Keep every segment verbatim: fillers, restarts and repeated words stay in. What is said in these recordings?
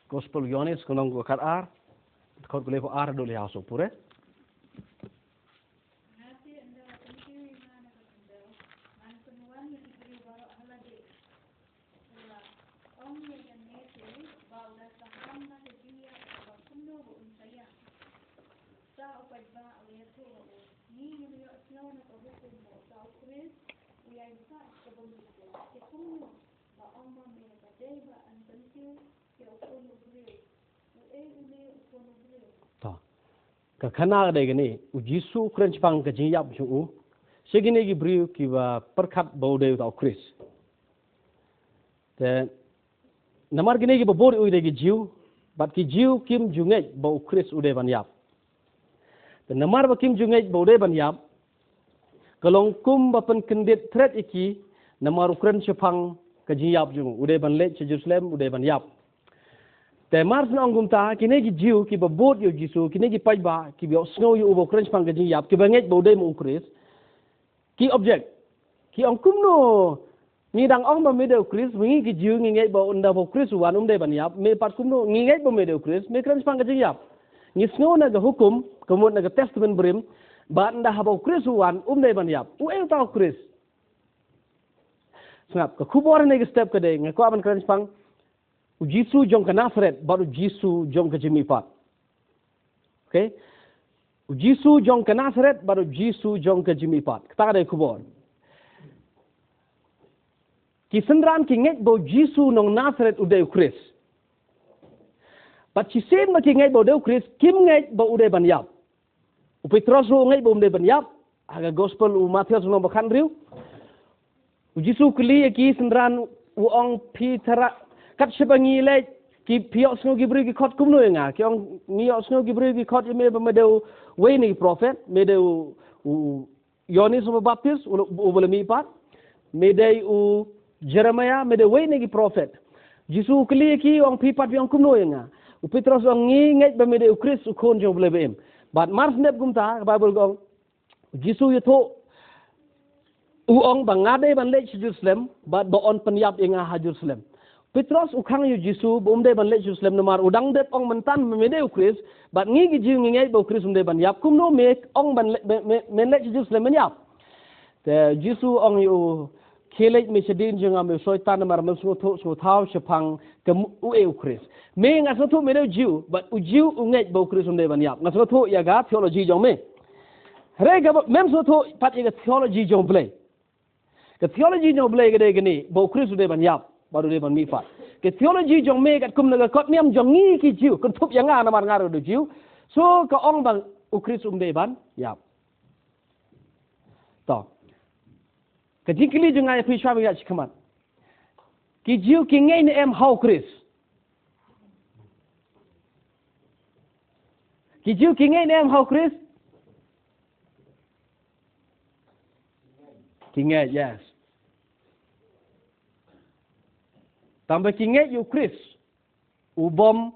Gospel Ïoannis, ka lynnong kaba khatar, dkhot kaba laiphew ar haduh laiphew saw pure. To. Ka khana ka dei kane, u Jisu u kren shaphang ka jingïap jong u sha kine ki briew kiba pyrkhat ba u dei uta u Khrist. Te namar kine kiba bud ïa u dei ki Jiw, bad ki Jiw kim ju ngeit ba u Khrist u dei ban ïap. Te namar ba kim ju ngeit ba u dei ban ïap, ka long kumba pynkyndit thret ïa ki, namar u kren shaphang ka jingïap jong u, u dei ban leit sha Jerusalem, u dei ban ïap. Te mar shu ong kumta, kine ki Jiw kiba bud ïa u Jisu, kine ki paidbah kiba ïohsngew ïa u ba u kren shaphang ka jingïap, kiba ngeit ba u dei ma u Khrist, ki object. Ki ong, kumno ngi dang ong ba me dei u Khrist, ma ngi ki Jiw ngi ngeit ba ynda ba u Khrist u wan um dei ban ïap, me pat kumno ngi ngeit ba me dei u Khrist, me kren shaphang ka jingïap. Ngi sngew na ka hukum, ka mut na ka Testament barim, ba ynda haba u Khrist u wan um dei ban ïap. Uei uta u Khrist? Sngap, ka khubor ha kane ka step ka dei, nga kwah ban kren shaphang u Jisu jong ka Nasaret bad u Jisu jong ka jingmihpat. Okay? U Jisu jong ka Nasaret bad u Jisu jong ka jingmihpat. Kata ka dei ka khubor. Ki synran ki ngeit ba u Jisu nong Nasaret u dei u Khrist. Bad shisien ba ki ngeit ba u dei u Khrist, kim ngeit ba u dei ban ïap. U Petros ruh u ngeit ba um dei ban ïap. Ha ka Gospel u Mathaios lynnong ba khathynriew, u Jisu u kylli ïa ki synran, u ong, phi tharai kat shaba ngi leit, ki, phi ïohsngew ki briew ki khot kumno ïa nga? Ki ong, ngi ïohsngew ki briew ki khot ïa me ba me dei uwei na ki prophet, me dei u, u Ïoannis uba baptis, u, uba la mihpat, me dei u Jeremiah, me dei uwei na ki prophet. Jisu u kylli ïa ki, u ong, phi pat phi ong kumno ïa nga? U Petros u ong, ngi ngeit ba me dei u Khrist, u Khun jong U Blei ba im. Bad mar shu dep kumta, ka Baibl ka ong, u Jisu u ïathuh, u ong ba nga dei ban leit sha Jerusalem, bad ba yn pynïap ïa nga ha Jerusalem. Petros u khang ïa u Jisu ba um dei ban leit sha Jerusalem namar u dang dep ong mynta ba me dei u Khrist, bad ngi ki Jiw ngi ngeit ba u Khrist um dei ban ïap, kumno me ong ban leit, me, me, men leit sha Jerusalem men ïap? Te Jisu u ong ïa u, khie leit me shadien jong nga me u Soitan, namar mem sngewthuh sngewthaw shaphang kum uei u Khrist. Me nga sngewthuh me dei u Jiw, bad u Jiw u ngeit ba u Khrist um dei ban ïap. Nga sngewthuh ïa ka theology jong me. Hynrei kaba mem sngewthuh pat ïa ka theology jong U Blei. Ka theology jong U Blei ka dei kane, ba u Khrist u dei ban ïap, bad u dei ban mihpat. Ka theology jong me katkum na ka kot niam jong ngi ki Jiw, kynthup ïa nga namar nga ruh u Jiw. So ka ong ba u Khrist um dei ban ïap. To. Ka jingkylli jong nga ïa phi shuwa ban ïaid shakhmat. Ki Jiw ki ngeit ne em ha u Khrist? Ki Jiw ki ngeit ne em ha u Khrist? Ki ngeit, yes. Tangba ki ngeit ïa u Khrist u bym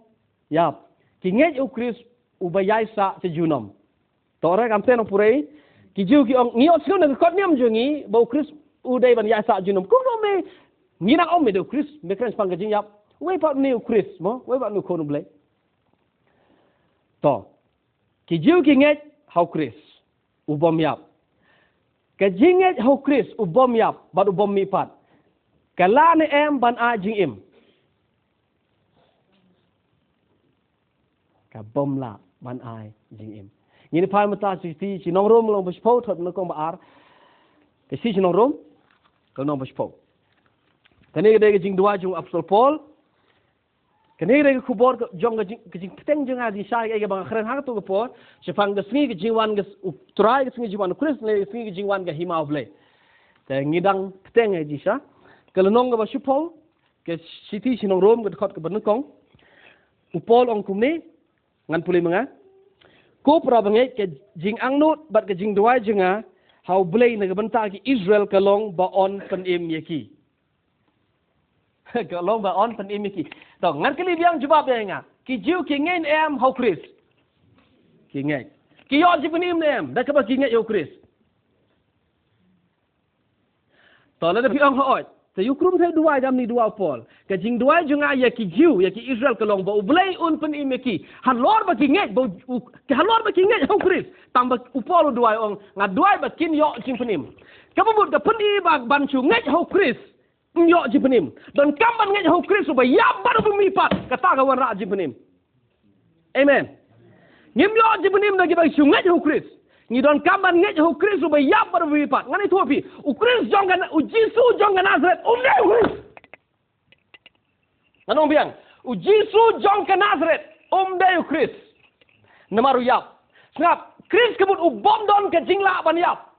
ïap. Ki ngeit ïa u Khrist uba ïaisah sha junom. To re, kam ten ong pure. Ki Jiw ki ong, ngi ïohsngew na ka kot niam jong ngi ba u Khrist u dei ban ïaisah junom. Kumno me, ngi nang ong me dei u Khrist, me kren shaphang ka jingïap? Uei pat une u Khrist mo? Uei pat une u Khun U Blei? To. Ki Jiw ki ngeit ha u Khrist u bym ïap. Ka jingngeit ha u Khrist u bym ïap bad u bym mihpat, ka lah ne em ban ai jingim? Ka bym lah ban ai jingim. Ngin ïa phai mynta sha shithi sha ki nong Rom, lynnong ba shiphew, dkhot nyngkong ba ar. Ka shithi sha ki nong Rom, ka lynnong ba shiphew. Kane ka dei ka jingduwai jong u Apostol Paul. Kane ka dei ka khubor ka jong ka jing, ka jingpyrshang jong nga, jingshisha kaei kaba nga kren ha kato ka por, shaphang ka sngi ka jingwan ka s-, u Trai, ka sngi jingwan u Khrist, ne ka sngi ka jingwan ka Hima U Blei. Te ngi dang pyrshang ïa jingshisha. Ka lynnong kaba shiphew, ka shithi sha ki nong Rom, ka dkhot kaba nyngkong. U Paul ong kumne, ngan pule ma nga. Ko para bangeit, ka jingangnud bad ka jingduwai jong nga ha U Blei na ka bynta ki Israel ka long ba yn pynim ïa ki. Ka long ba yn pynim ïa ki. To, ngan kylli biang, jubab biang ïa nga. Ki Jiw ki ngeit ne em ha u Khrist? Ki ngeit. Ki ïoh jingpynim ne em da kaba ki ngeit ïa u Khrist? To, lada phi ong hooid, Te ïa u krum te duwai, dam ni duwai u Paul. Ka jingduwai jong nga ïa ki Jiw, ïa ki Israel ka long ba U Blei un pynim ïa ki. Halor ba ki ngeit, ba u, u, halor ba ki ngeit ha u Khrist. Tang ba u Paul u duwai ong, nga duwai ba kin ïoh jingpynim. Kaba mut ka pyni ba ban shu ngeit ha u Khrist. Ym ïoh jingpynim. Donkam ban ngeit ha u Khrist uba ïap bad uba mihpat. Kata ka wanrah jingpynim. Amen. Ngim ïoh jingpynim na kiba shu ngeit ha u Khrist. Ngi donkam ban ngeit ha u Khrist uba ïap bad uba mihpat. Ngan ïathuh phi. U Khrist jong ka Na-, u Jisu jong ka Nazareth. Um dei u Khrist. Ngan ong biang. U Jisu jong ka Nazareth. Um dei u Khrist. Namar u ïap. Sngap. Khrist ka mut u bym don ka jinglah ban ïap.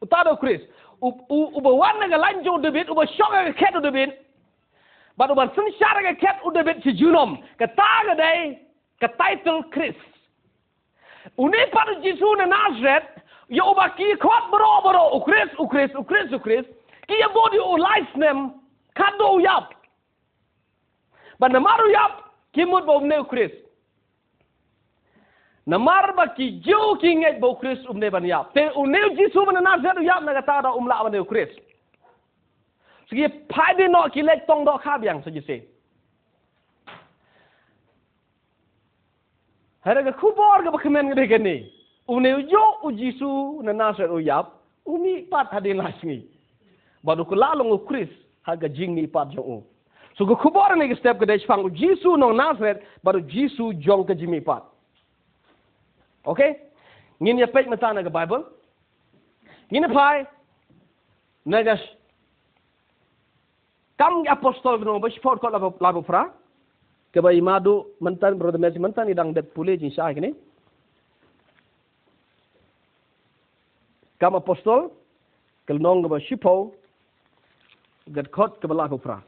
Uta u dei u Khrist. U, u, uba wan na ka lain jong u David, uba shong ha ka khet u David. Bad uba synshar ha ka khet u David shi junom. Kata ka dei ka title Khrist. Une pat u Jisu na Nazareth, ïa uba ki khot baroh baroh, u Khrist, u Khrist, u Khrist, u Khrist. Ki ïa bud ïa u lai snem, khadduh u ïap. Bad namar u ïap, ki mut ba um dei u Khrist. Namar ba ki Jiw ki ngeit ba u Khrist um dei ban ïap. Te une u Jisu ba na Nazareth u ïap, na kata ka daw um lah ban dei u Khrist. Sa ki phai dei noh, ki leit tong dohkha biang, sa ki seh. Hynrei ka khubor kaba kmen ka dei kane. Une u Jiw, u Jisu na Nazareth u ïap, u mihpat hadien lai sngi. Bad u kylla long u Khrist ha ka jingmihpat jong u. So ka khubor ha kane ka step ka dei shaphang u Jisu nong Nazareth bad u Jisu jong ka jingmihpat. Okay? Ngin ïa peit mynta na ka Bible. Ngin ïa phai na ka sh-, Kam ki Apostol, ka lynnong ba shiphew, dkhot laiphew, laiphew phra. Kaba i Madu mynta, Brother Mercy mynta, i dang dep pule jingshisha kine. Kam Apostol, ka lynnong kaba shiphew, ka dkhot kaba laiphew phra.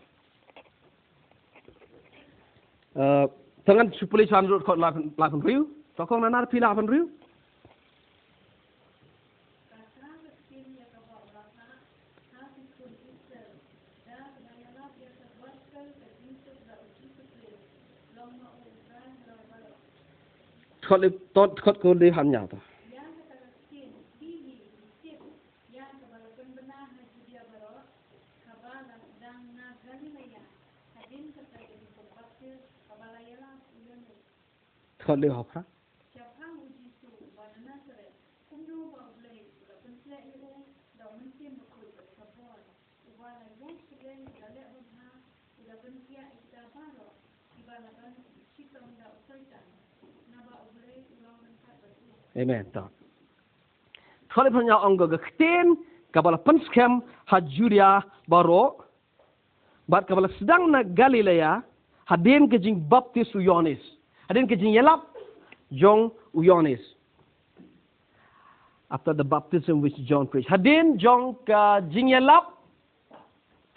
Eh, te ngan shu pule shaphang dkhot laiphew, laiphew hynriew. Te kong Nana, phi laiphew hynriew. Dkhot le, to, dkhot ko le hynñiew to. Dkhot le hynñiew phra. Shaphang u Jisu uba na Nasaret, kumno ba U Blei u la pynsleh ïa u da u Mynsiem Bakhuid bad ka bor, uba la ïoh pynlong da leh babha, u da pynpiah ïa kita baroh kiba la don shitom da u Soitan, naba U Blei u long ryngkat bad u. Amen. To. Dkhot le hynñiew ong ka, ka ktien kaba la pynskhem ha Judia baroh, bad kaba la sdang na Galilea, hadien ka jingbaptis u Ïoannis. Hadien ka jingïalap jong u Ïoannis. After the baptism which John preached. Hadien jong ka jingïalap,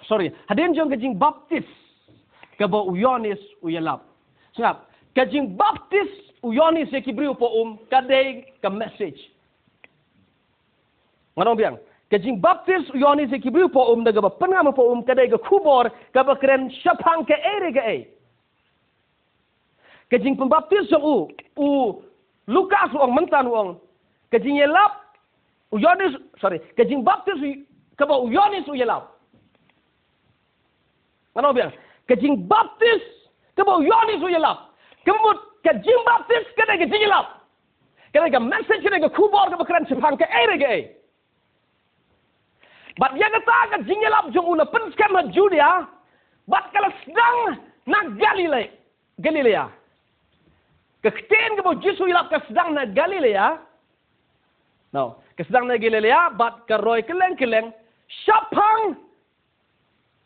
sorry, hadien jong ka jingbaptis kaba u Ïoannis u ïalap. Sngap, ka jingbaptis u Ïoannis ïa ki briew hapoh um, ka dei ka message. Ngan ong biang. Ka jingbaptis u Ïoannis ïa ki briew hapoh um, da kaba pynngam hapoh um, ka dei ka khubor kaba kren shaphang kaei re kaei. Ka jingpynbaptis jong u, u Lukas u ong mynta, u ong, ka jingïalap u Ïoannis, sorry, ka jingbaptis u, kaba u Ïoannis u ïalap. Ngan ong biang. Ka jingbaptis kaba u Ïoannis u ïalap. Ka mut ka jingbaptis ka dei ka jingïalap. Ka dei ka message, ka dei ka khubor kaba kren shaphang kaei re kaei. Bad ïa kata ka jingïalap jong u la pynskhem ha Judia, bad ka la sdang na Galilea, Galilea. Ka ktien kaba u Jisu u ïalap ka sdang na Galilea. No, ka sdang na Galilea, bad ka roi kylleng kylleng shaphang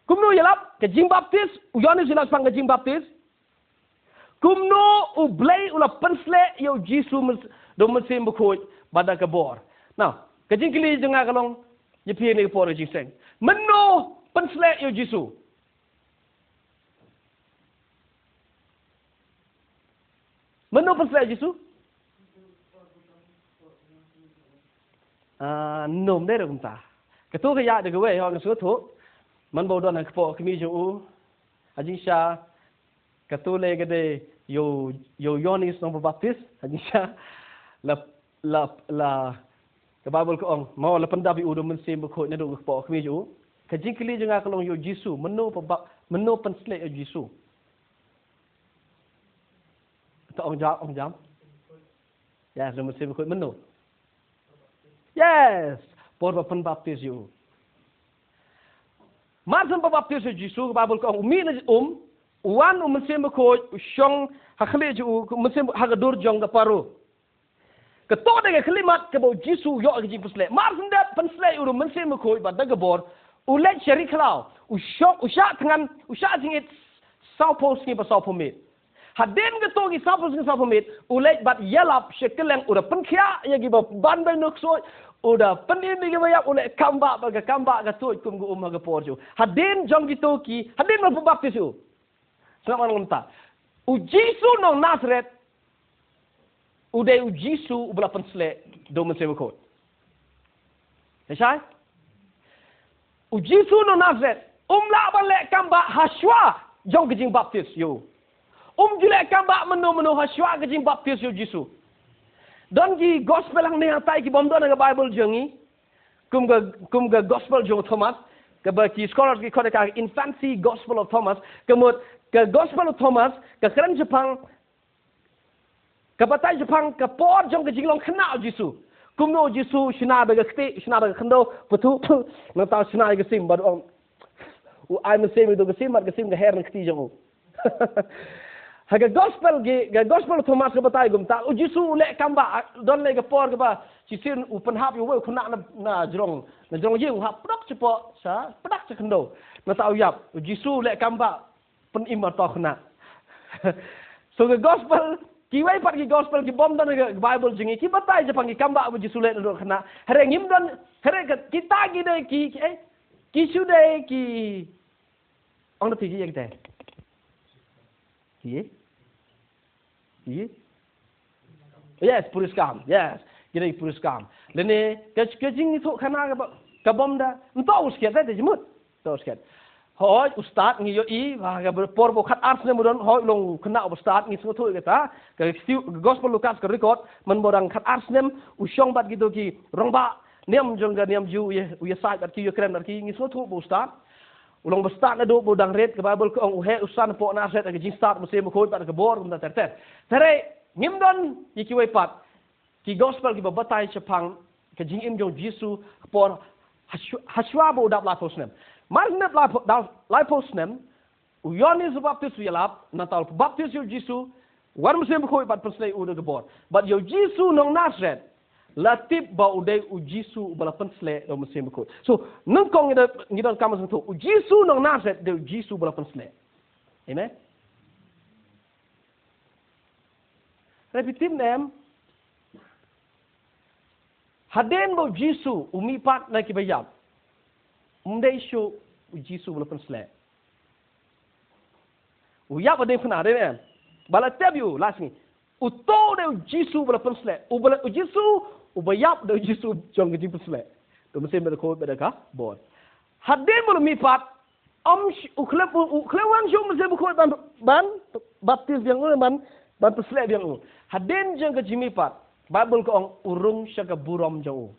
kumno u ïalap, ka jingbaptis, u Ïoannis u ïalap shaphang ka jingbaptis. Kumno U Blei u la pynsleh ïa u Jisu myn-, da u Mynsiem Bakhuid bad da ka bor. Now, ka jingkylli jong nga ka long ïa phi ha kane ka por ka jingïaseng. Mynno pynsleh ïa u Jisu? Mynno pynsleh ïa u Jisu? Ah, ym dei ruh kumta. Kato ka ïaid da kawei, hooid, nga sngewthuh. Man ba u don ha kpoh kmie jong u, ha jingshisha, kato lei ka dei ïa u, ïa u Ïoannis Nongbaptis, ha jingshisha, la, la, la, ka Baibl ka ong, mo, la pyndap ïa u da u Mynsiem Bakhuid naduh ka kpoh kmie jong u. Ka jingkylli jong nga ka long ïa u Jisu, mynno pynba-, mynno pynshlei ïa u Jisu? Ta ong jam, ong jam. Yes, u Mynsiem Bakhuid mynno? Yes, por ba pynbaptis ïa u. Mar shen pynbaptis ïa u Jisu, ka Baibl ka ong u mih na um, u wan u Mynsiem Bakhuid, u shong ha khlieh jong u, u Mynsiem ha ka dur jong ka Paro. Kato dei ka khyllipmat kaba u Jisu u ïoh ka jingpynshlei. Mar shen dep pynshlei u da u Mynsiem Bakhuid bad da ka bor, u leit sha ri khlaw, u shong, u shah thngan, u shah jingit sawphew sngi bad sawphew miet. Hadien kato ki sawphew sngi sawphew miet, u leit bad ïalap sha kylleng, u da pynkhiah ïa kiba ban beiñ nuksoit, u da pynim ïa kiba ïap, u leh kambah bad ka kambah ka tuid kum ka um ha ka por jong u. Hadien jong kito ki, hadien ba la pynbaptis u. Sngap ma nga mynta. U Jisu nong Nasareth, u dei u Jisu uba la pynshlei da u Mynsiem Bakhuid. Te shai? U Jisu nong Nasareth, um lah ban leh kambah ha shuwa jong ka jingbaptis ïa u. Um ju leh kambah mynno mynno ha shuwa ka jingbaptis ïa u Jisu. Don ki gospel hangne hangtai ki bym don ha ka Baibl jong ngi. Kum ka, kum ka gospel jong u Thomas, kaba ki scholars ki khot ïa ka infancy gospel of Thomas, ka mut ka gospel u Thomas, ka kren shaphang, ka batai shaphang ka por jong ka jinglong khynnah u Jisu. Kumno u Jisu u shna bad ka kti, u shna bad ka khyndew, pathu, nangta u shna ïa ka sim, bad u ong, u ai mynsiem ïa u ka sim, bad ka sim ka her na ka kti jong u. Ha ka gospel ki, ka gospel u Thomas ka batai kumta, u Jisu u leh kambah, don lei ka por kaba shisien u pynhap ïa uwei u khynnah na, na jrong, na jrong ïing, u hap pdok shapoh, sha, pdok sha khyndew. Nangta u ïap, u Jisu u leh kambah, pynim marto khynnah. So ka gospel, kiwei pat ki gospel ki bym don ha ka Baibl jong ngi, ki batai shaphang ki kambah ba u Jisu u leh naduh khynnah. Hynrei ngim don, hynrei ka, kita ki dei ki, ki, eh, ki shu dei ki, ong da phi ki ïa kita. Ki? Ki? Yes, puriskam. Yes. Ki dei puriskam. Lane ka, ka jingïathuhkhana kaba, ka bym da. Nto u skhet, te jingmut. Nto u skhet. Hooid, u stad ngi ïohi, ba ka por ba khat ar snem u don, hooid, u long khynnah uba stad, ngi sngewthuh ïa kata. Ka, ka gospel Lukas ka record, mynba u dang khat ar snem, u shong bad kito ki rangbah niam jong ka niam Jiw, u ïa, u ïasaid bad ki, u ïakren bad ki, ngi sngewthuh ba u stad. U long ba stad naduh ba u dang rit, ka Baibl ka ong u heh u san hapoh Nasareth, ka jingstad u Mynsiem Bakhuid bad ka bor, kumta ter ter. Te hynrei ngim don ïa kiwei pat ki gospel kiba batai shaphang ka jingim jong u Jisu ha por hashwa, hashwa ba u dap laiphew snem. Mar u dap laiphew, dap laiphew snem, u Ïoannis u Baptis u ïalap, nangta u la baptis ïa u Jisu, wan u Mynsiem Bakhuid bad pynshlei u da ka bor. Bad ïa u Jisu nong Nasareth, la tip ba u dei u Jisu uba la pynshlei da u Mynsiem Bakhuid. So, nyngkong ngi don, ngi donkam ban sngewthuh, u Jisu nong Nasareth dei u Jisu uba la pynshlei. Amen. Repetim nem. Hadien ba u Jisu u mihpat na kiba ïap, um dei shuh u Jisu uba la pynshlei. U ïap hadien khynnah, dei em? Ba la tep ïa u, last ni. Uto u dei u Jisu uba la pynshlei. Uba la, u Jisu uba ïap dei u Jisu jong ka jingpynshlei. Da u Mynsiem Bakhuid bad da ka bor. Hadien ba u la mihpat, um sh-, u khlem, u, u khlem wan shuh u Mynsiem Bakhuid ban, ban baptis biang u, ban, ban pynshlei biang u. Hadien jong ka jingmihpat, Baibl ka ong u rung sha ka burom jong u.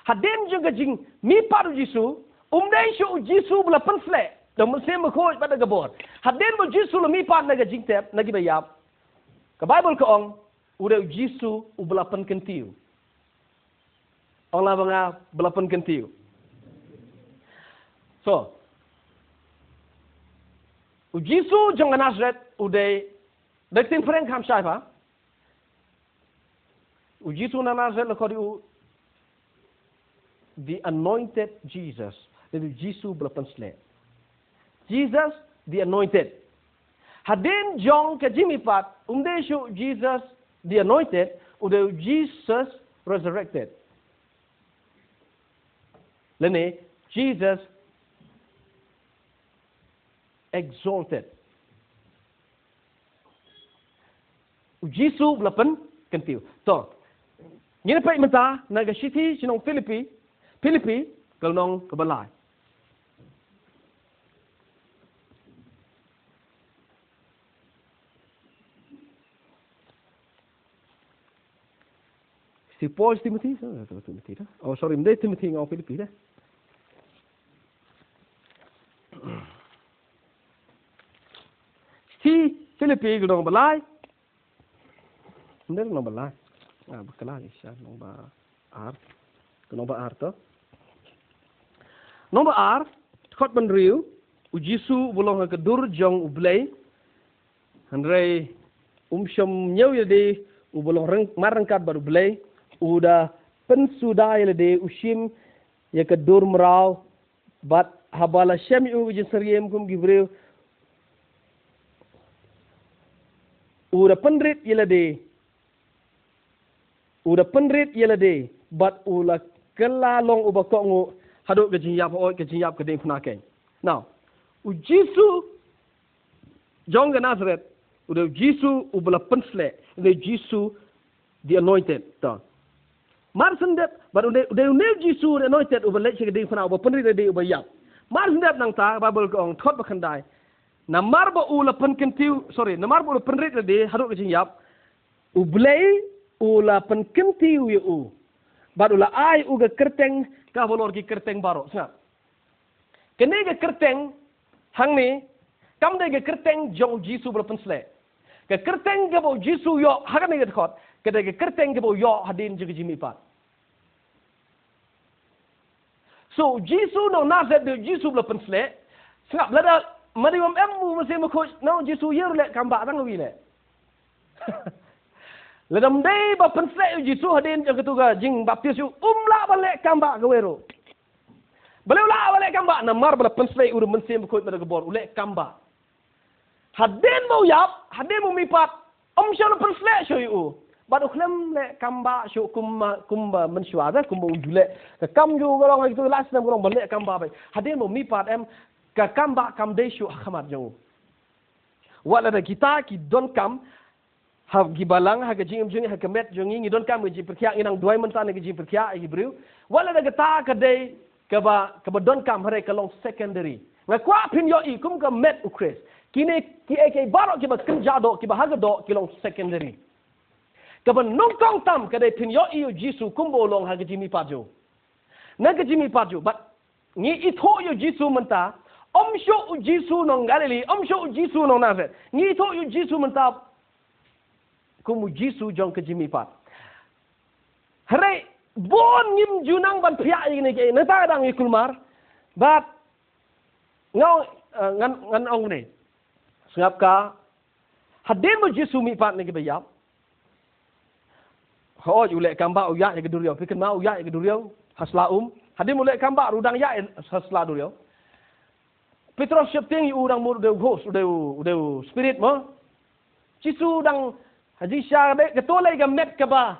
Hadien jong ka jingmihpat u Jisu, um dei shuh u Jisu ba la pynshlei da u Mynsiem Bakhuid bad da ka bor. Hadien ba u Jisu u la mihpat na ka jingtep na kiba ïap, ka Baibl ka ong u dei u Jisu uba la pynkyntiew. Ong lang bad nga, ba la pynkyntiew. So, u Jisu jong ka Nasareth u dei, da ka ktien phareng kham shai pha. U Jisu na Nasareth la khot ïa u the anointed Jesus. Dei u Jisu ba la pynshlei. Jesus the anointed. Hadien jong ka jingmihpat, um dei shuh Jesus the anointed, u dei u Jesus resurrected. Lane Jesus exalted. U Jisu ba la pynkyntiew. To. Ngin peit mynta na ka shithi sha nong Philippi, Philippi, ka lynnong kaba lai. Shithi Paul, Timothy, Timothy, oh, sorry, ym dei Timothy, nga ong Philippi de. Shithi Philippi, ka lynnong ba lai. Ym dei lynnong ba lai. Ah, ba kala ni sha lynnong ba ar. Ka lynnong ba ar to. Lynnong ba ar, dkhot ba hynriew, u Jisu uba long ha ka dur jong U Blei. Hynrei um shym ñiew ïalade uba long ryng-, mar ryngkat bad U Blei, u da pynsuda ïalade, u shim ïa ka dur mraw, bad haba la shem ïa u ka jingsyriem kum ki briew, u da pynrit ïalade, u da pynrit ïalade, bad u la kylla long uba kohnguh haduh ka jingïap, hooid, ka jingïap ka diengphna keiñ. Now, u Jisu jong ka Nazareth, u dei u Jisu uba la pynsleh, u dei u Jisu the anointed, to. Mar shen dep, bad u dei, u dei une u Jisu the anointed uba leit sha ka diengphna, uba pynrit ïalade, uba ïap. Mar shen dep nangta, Baibl ka ong, dkhot ba khyndai. Namar ba u la pynkyntiew, sorry, namar ba u la pynrit ïalade haduh ka jingïap, U Blei u la pynkyntiew ïa u, bad u la ai u ka kyrteng kaba halor ki kyrteng baroh. Sngap. Kane ka kyrteng hangne kam dei ka kyrteng jong u Jisu ba la pynsleh. Ka kyrteng kaba u Jisu u ïoh ha kane ka dkhot, ka dei ka kyrteng kaba u ïoh hadien jong ka jingmihpat. So, u Jisu nong Nazareth u dei u Jisu ba la pynsleh. Sngap, lada ma dei u ym em u Mynsiem Bakhuid, nong Jisu u ïa ruh leh kam bah tang uwei leh. Lada ym dei ba pynsleh u Jisu hadien jong katu ka jingbaptis, u ym lah ban leh kam bah kawei ruh. Balei u lah ban leh kam bah? Namar ba la pynsleh u da u Mynsiem Bakhuid bad da ka bor, u leh kam bah. Hadien ba u ïap, hadien ba u mihpat, ym shym la pynsleh shuh ïa u. Bad u khlem leh kam bah shuh kumba, kumba mynshuwa, kumba u ju leh. Ka kam jong u ka long ha kitu ki lai snem ka long ban leh kam bah beit. Hadien ba u mihpat em, ka kam bah kam dei shuh ha khmat jong u. Wat lada kita ki donkam ha ki balang, ha ka jingim jong ngi, ha ka met jong ngi, ngi donkam ka jingpyrkhiah, ngi nang duwai mynta na ka jingpyrkhiah ïa ki briew. Wat lada kata ka dei kaba, kaba donkam, hynrei ka long secondary. Nga kwah phin ïohi kum ka met U Khrist, kine kiei kiei baroh kiba kynja doh, kiba ha ka doh, ki long secondary. Kaba nyngkong tam ka dei phin ïohi ïa u Jisu kumba u long ha ka jingmihpat jong u. Na ka jingmihpat jong u, bad ngi ithuh ïa u Jisu mynta, ym shuh u Jisu nong Galilee, ym shuh u Jisu nong Nazareth. Ngi ithuh ïa u Jisu mynta kum u Jisu jong ka jingmihpat. Hynrei bun ngim ju nang ban phiah ïa kine kiei, nangta ka dang ïa kulmar. Bad nga ong, eh, ngan, ngan ong ne. Sngap ka, hadien ba u Jisu u mihpat na kiba ïap, hooid, u leh kam bah, u ïaid ïa ka duriaw. Phi kynmaw u ïaid ïa ka duriaw ha sla um? Hadien u leh kam bah ruh u dang ïaid ha sla duriaw. Petros sheptieng ïa u, u dang mut u dei u ghost, u dei u, u dei u spirit mo. Jisu u dang ha jingshisha, ka dei kato lei ka met kaba,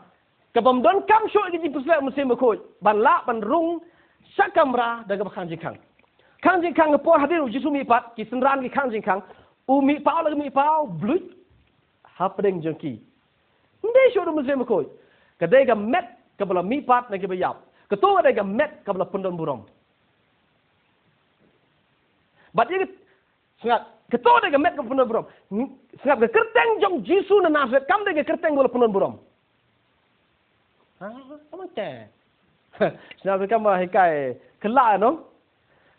kaba ym donkam shuh ïa ka jingpynsleh u Mynsiem Bakhuid ban lah ban rung sha kamra da kaba khang jingkhang. Khang jingkhang, ka por hadien u Jisu u mihpat, ki synran ki khang jingkhang, u mih paw la ka mih paw, bluit hapdeng jong ki. Ym dei shuh da u Mynsiem Bakhuid. Ka dei ka met kaba la mihpat na kiba ïap. Kato ka dei ka met kaba la pyndon burom. Bad ïa ka, sngap, kato ka dei ka met kaba pyndon burom. Sngap, ka kyrteng jong u Jisu na Nazareth kam dei ka kyrteng kaba la pyndon burom. Ha, kam te. Sngap, kam ba hikai kylla, no?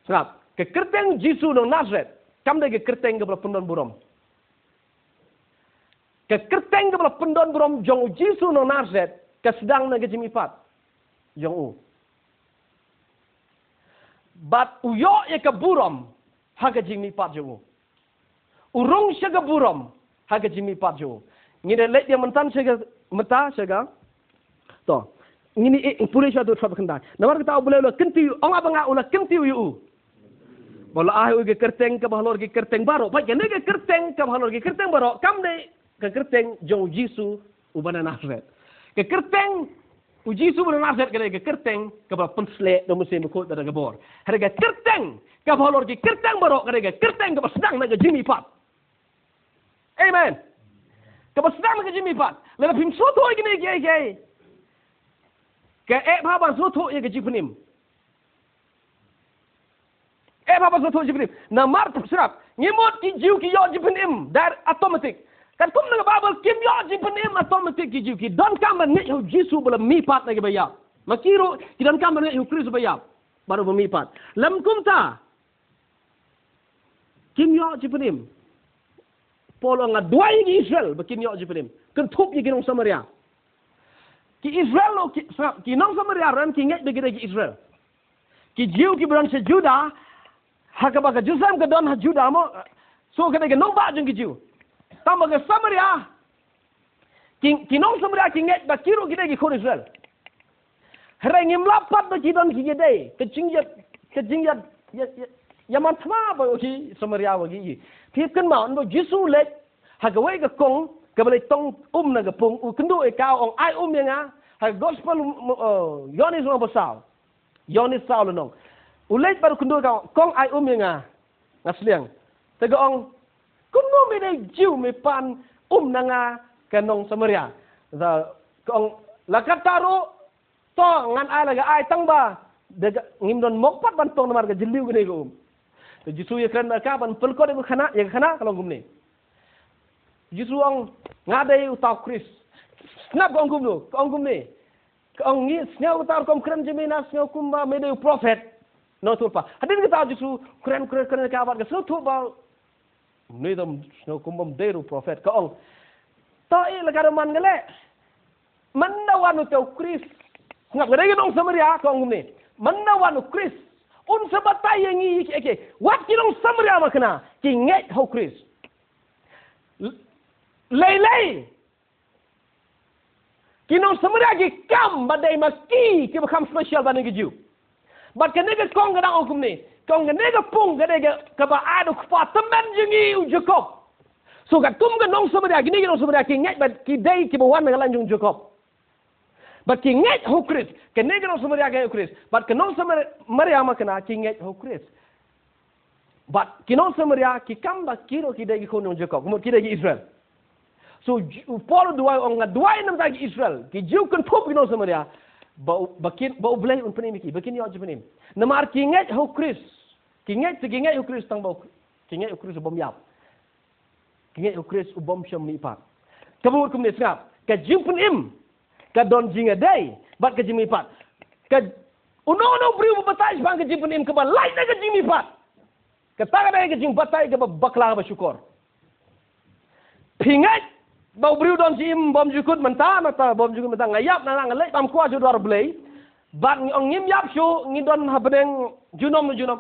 Sngap, ka kyrteng Jisu nong Nazareth kam dei ka kyrteng kaba la pyndon burom. Ka kyrteng kaba la pyndon burom jong u Jisu nong Nazareth ka sdang na ka jingmihpat jong u. Bad u ïoh ïa ka burom ha ka jingmihpat jong u. U rung sha ka burom ha ka jingmihpat jong u. Ngin ïa leit ïa mynta sha ka, mynta sha ka To, ngin ïa pule sha tu, sha ba khyndai. Namar kata U Blei u la kyntiew, ong ba nga u la kyntiew ïa u. Ba la ai ïa u ka kyrteng kaba halor ki kyrteng baroh. Peit, kane ka kyrteng kaba halor ki kyrteng baroh kam dei ka kyrteng jong u Jisu uba na Nazareth. Ka kyrteng u Jisu uba na Nazareth ka dei ka kyrteng kaba pynsleh da u Mynsiem Bakhuid da ka bor. Hynrei ka kyrteng kaba halor ki kyrteng baroh ka dei ka kyrteng kaba sdang na ka jingmihpat. Amen. Kaba sdang na ka jingmihpat. Lada phim sngewthuh ïa kine kiei kiei, ka eh bha ban sngewthuh ïa ka jingpynim. Eh bha ban sngewthuh ïa ka jingpynim. Namar, sngap, ngi mut ki Jiw ki ïoh jingpynim da automatic. Katkum na ka Baibl kim ïoh jingpynim automatic ki Jiw. Ki donkam ban ngeit ha u Jisu ba la mihpat na kiba ïap. Ma ki ruh ki donkam ban ngeit ha u Khrist ba ïap, bad uba mihpat. Lym kumta, kim ïoh jingpynim. Paul ong, nga duwai ïa ki Israel ba kin ïoh jingpynim. Kynthup ïa ki nong Samaria. Ki Israel ruh ki, ki nong Samaria ruh ki ngeit ba ki dei ki Israel. Ki Jiw kiba don sha Juda, ha kaba ka Jerusalem ka don ha Juda mo. So ka dei ka nongbah jong ki Jiw. Tangba ka Samaria, ki, ki nong Samaria ki ngeit ba ki ruh ki dei ki khun Israel. Hynrei ngim lah pat ba ki don ki ïadei, ka jingïa, ka jingïa, ïa, ïa, ïaman thma bad ki Samaria bad ki. Phi kynmaw, ynda u Jisu u leit ha kawei ka kong kaba leit tong um na ka pung, u kynduh ïa ka, u ong, ai um ïa nga. Ha ka gospel, uh, Ïoannis lynnong ba saw. Ïoannis saw lynnong. U leit bad u kynduh ïa ka, kong, ai um ïa nga, nga sliang. Te ka ong, kumno me dei Jiw me pan um na nga ka nong Samaria? Te ka ong, la katta ruh, to ngan ai la ka ai, tangba da ka, ngim don mok pat ban tong namar ka jylliew kane ka um. Te u Jisu u ïakren bad ka ban pynlait ïa ka khana, ïa ka khana, ka long kumne. U Jisu u ong, nga dei uta u Khrist. Sngap, ka ong kumno, ka ong kumne. Ka ong, ngi sngew kata rukom kren jong me, nga sngew kumba me dei u prophet. Nongïathuhlypa. Hadien kata u Jisu u kren, kren, kren ïa ka bad ka sngewthuh ba une dang sngew kumba me dei ruh u prophet. Ka ong, to ïa la ka ruh man nga leh. Mano wan uta u Khrist? Sngap, ka dei ka nong Samaria, ka ong kumne. Mano wan u Khrist? Un sa batai ïa ngi ïa ki, ïa ki. Wat ki nong Samaria ma kane ki ngeit ha u Khrist. L-, lei lei. Ki nong Samaria ki kam ba dei ma ki, kiba kham special ban ki Jiw. Bad kane ka kong ka dang ong kumne. Kong, kane ka pung ka dei ka, kaba ai da u kpa tymmen jong ngi u Jakob. So katkum ka nong Samaria, kine ki nong Samaria ki ngeit ba ki dei kiba wan na ka lain jong u Jakob. Bad ki ngeit ha u Khrist, kane ka nong Samaria ki ngeit ha u Khrist. Bad ka nong Samaria ma kane ki ngeit ha u Khrist. Bad ki nong Samaria ki kam ba ki ruh ki dei ki khun jong u Jakob, kumno ki dei ki Israel. So, J-, u Paul u duwai, u ong, nga duwai namar ki Israel, ki Jiw, kynthup ki nong Samaria, ba u, ba kin, ba U Blei un pynim ïa ki, ba kin ïoh jingpynim. Namar ki ngeit ha u Khrist, ki ngeit, ki ngeit ha u Khrist tang ba u, ki ngeit ha u Khrist u bym ïap. Ki ngeit ha u Khrist u bym shym mihpat. Kaba mut kumne, sngap, ka jingpynim ka don jingïadei bad ka jingmihpat. Ka, uno uno u briew uba batai shaphang ka jingpynim kaba lait na ka jingmihpat. Kata ka dei ka jingbatai kaba bakla kaba shukor. Phi ngeit ba u briew don jingim bymjukut mynta, nangta bymjukut mynta, nga ïap, nga leit bam kwah sha u dwar U Blei. Bad ngi ong ngim ïap shuh, ngi don ha bneng junom na junom.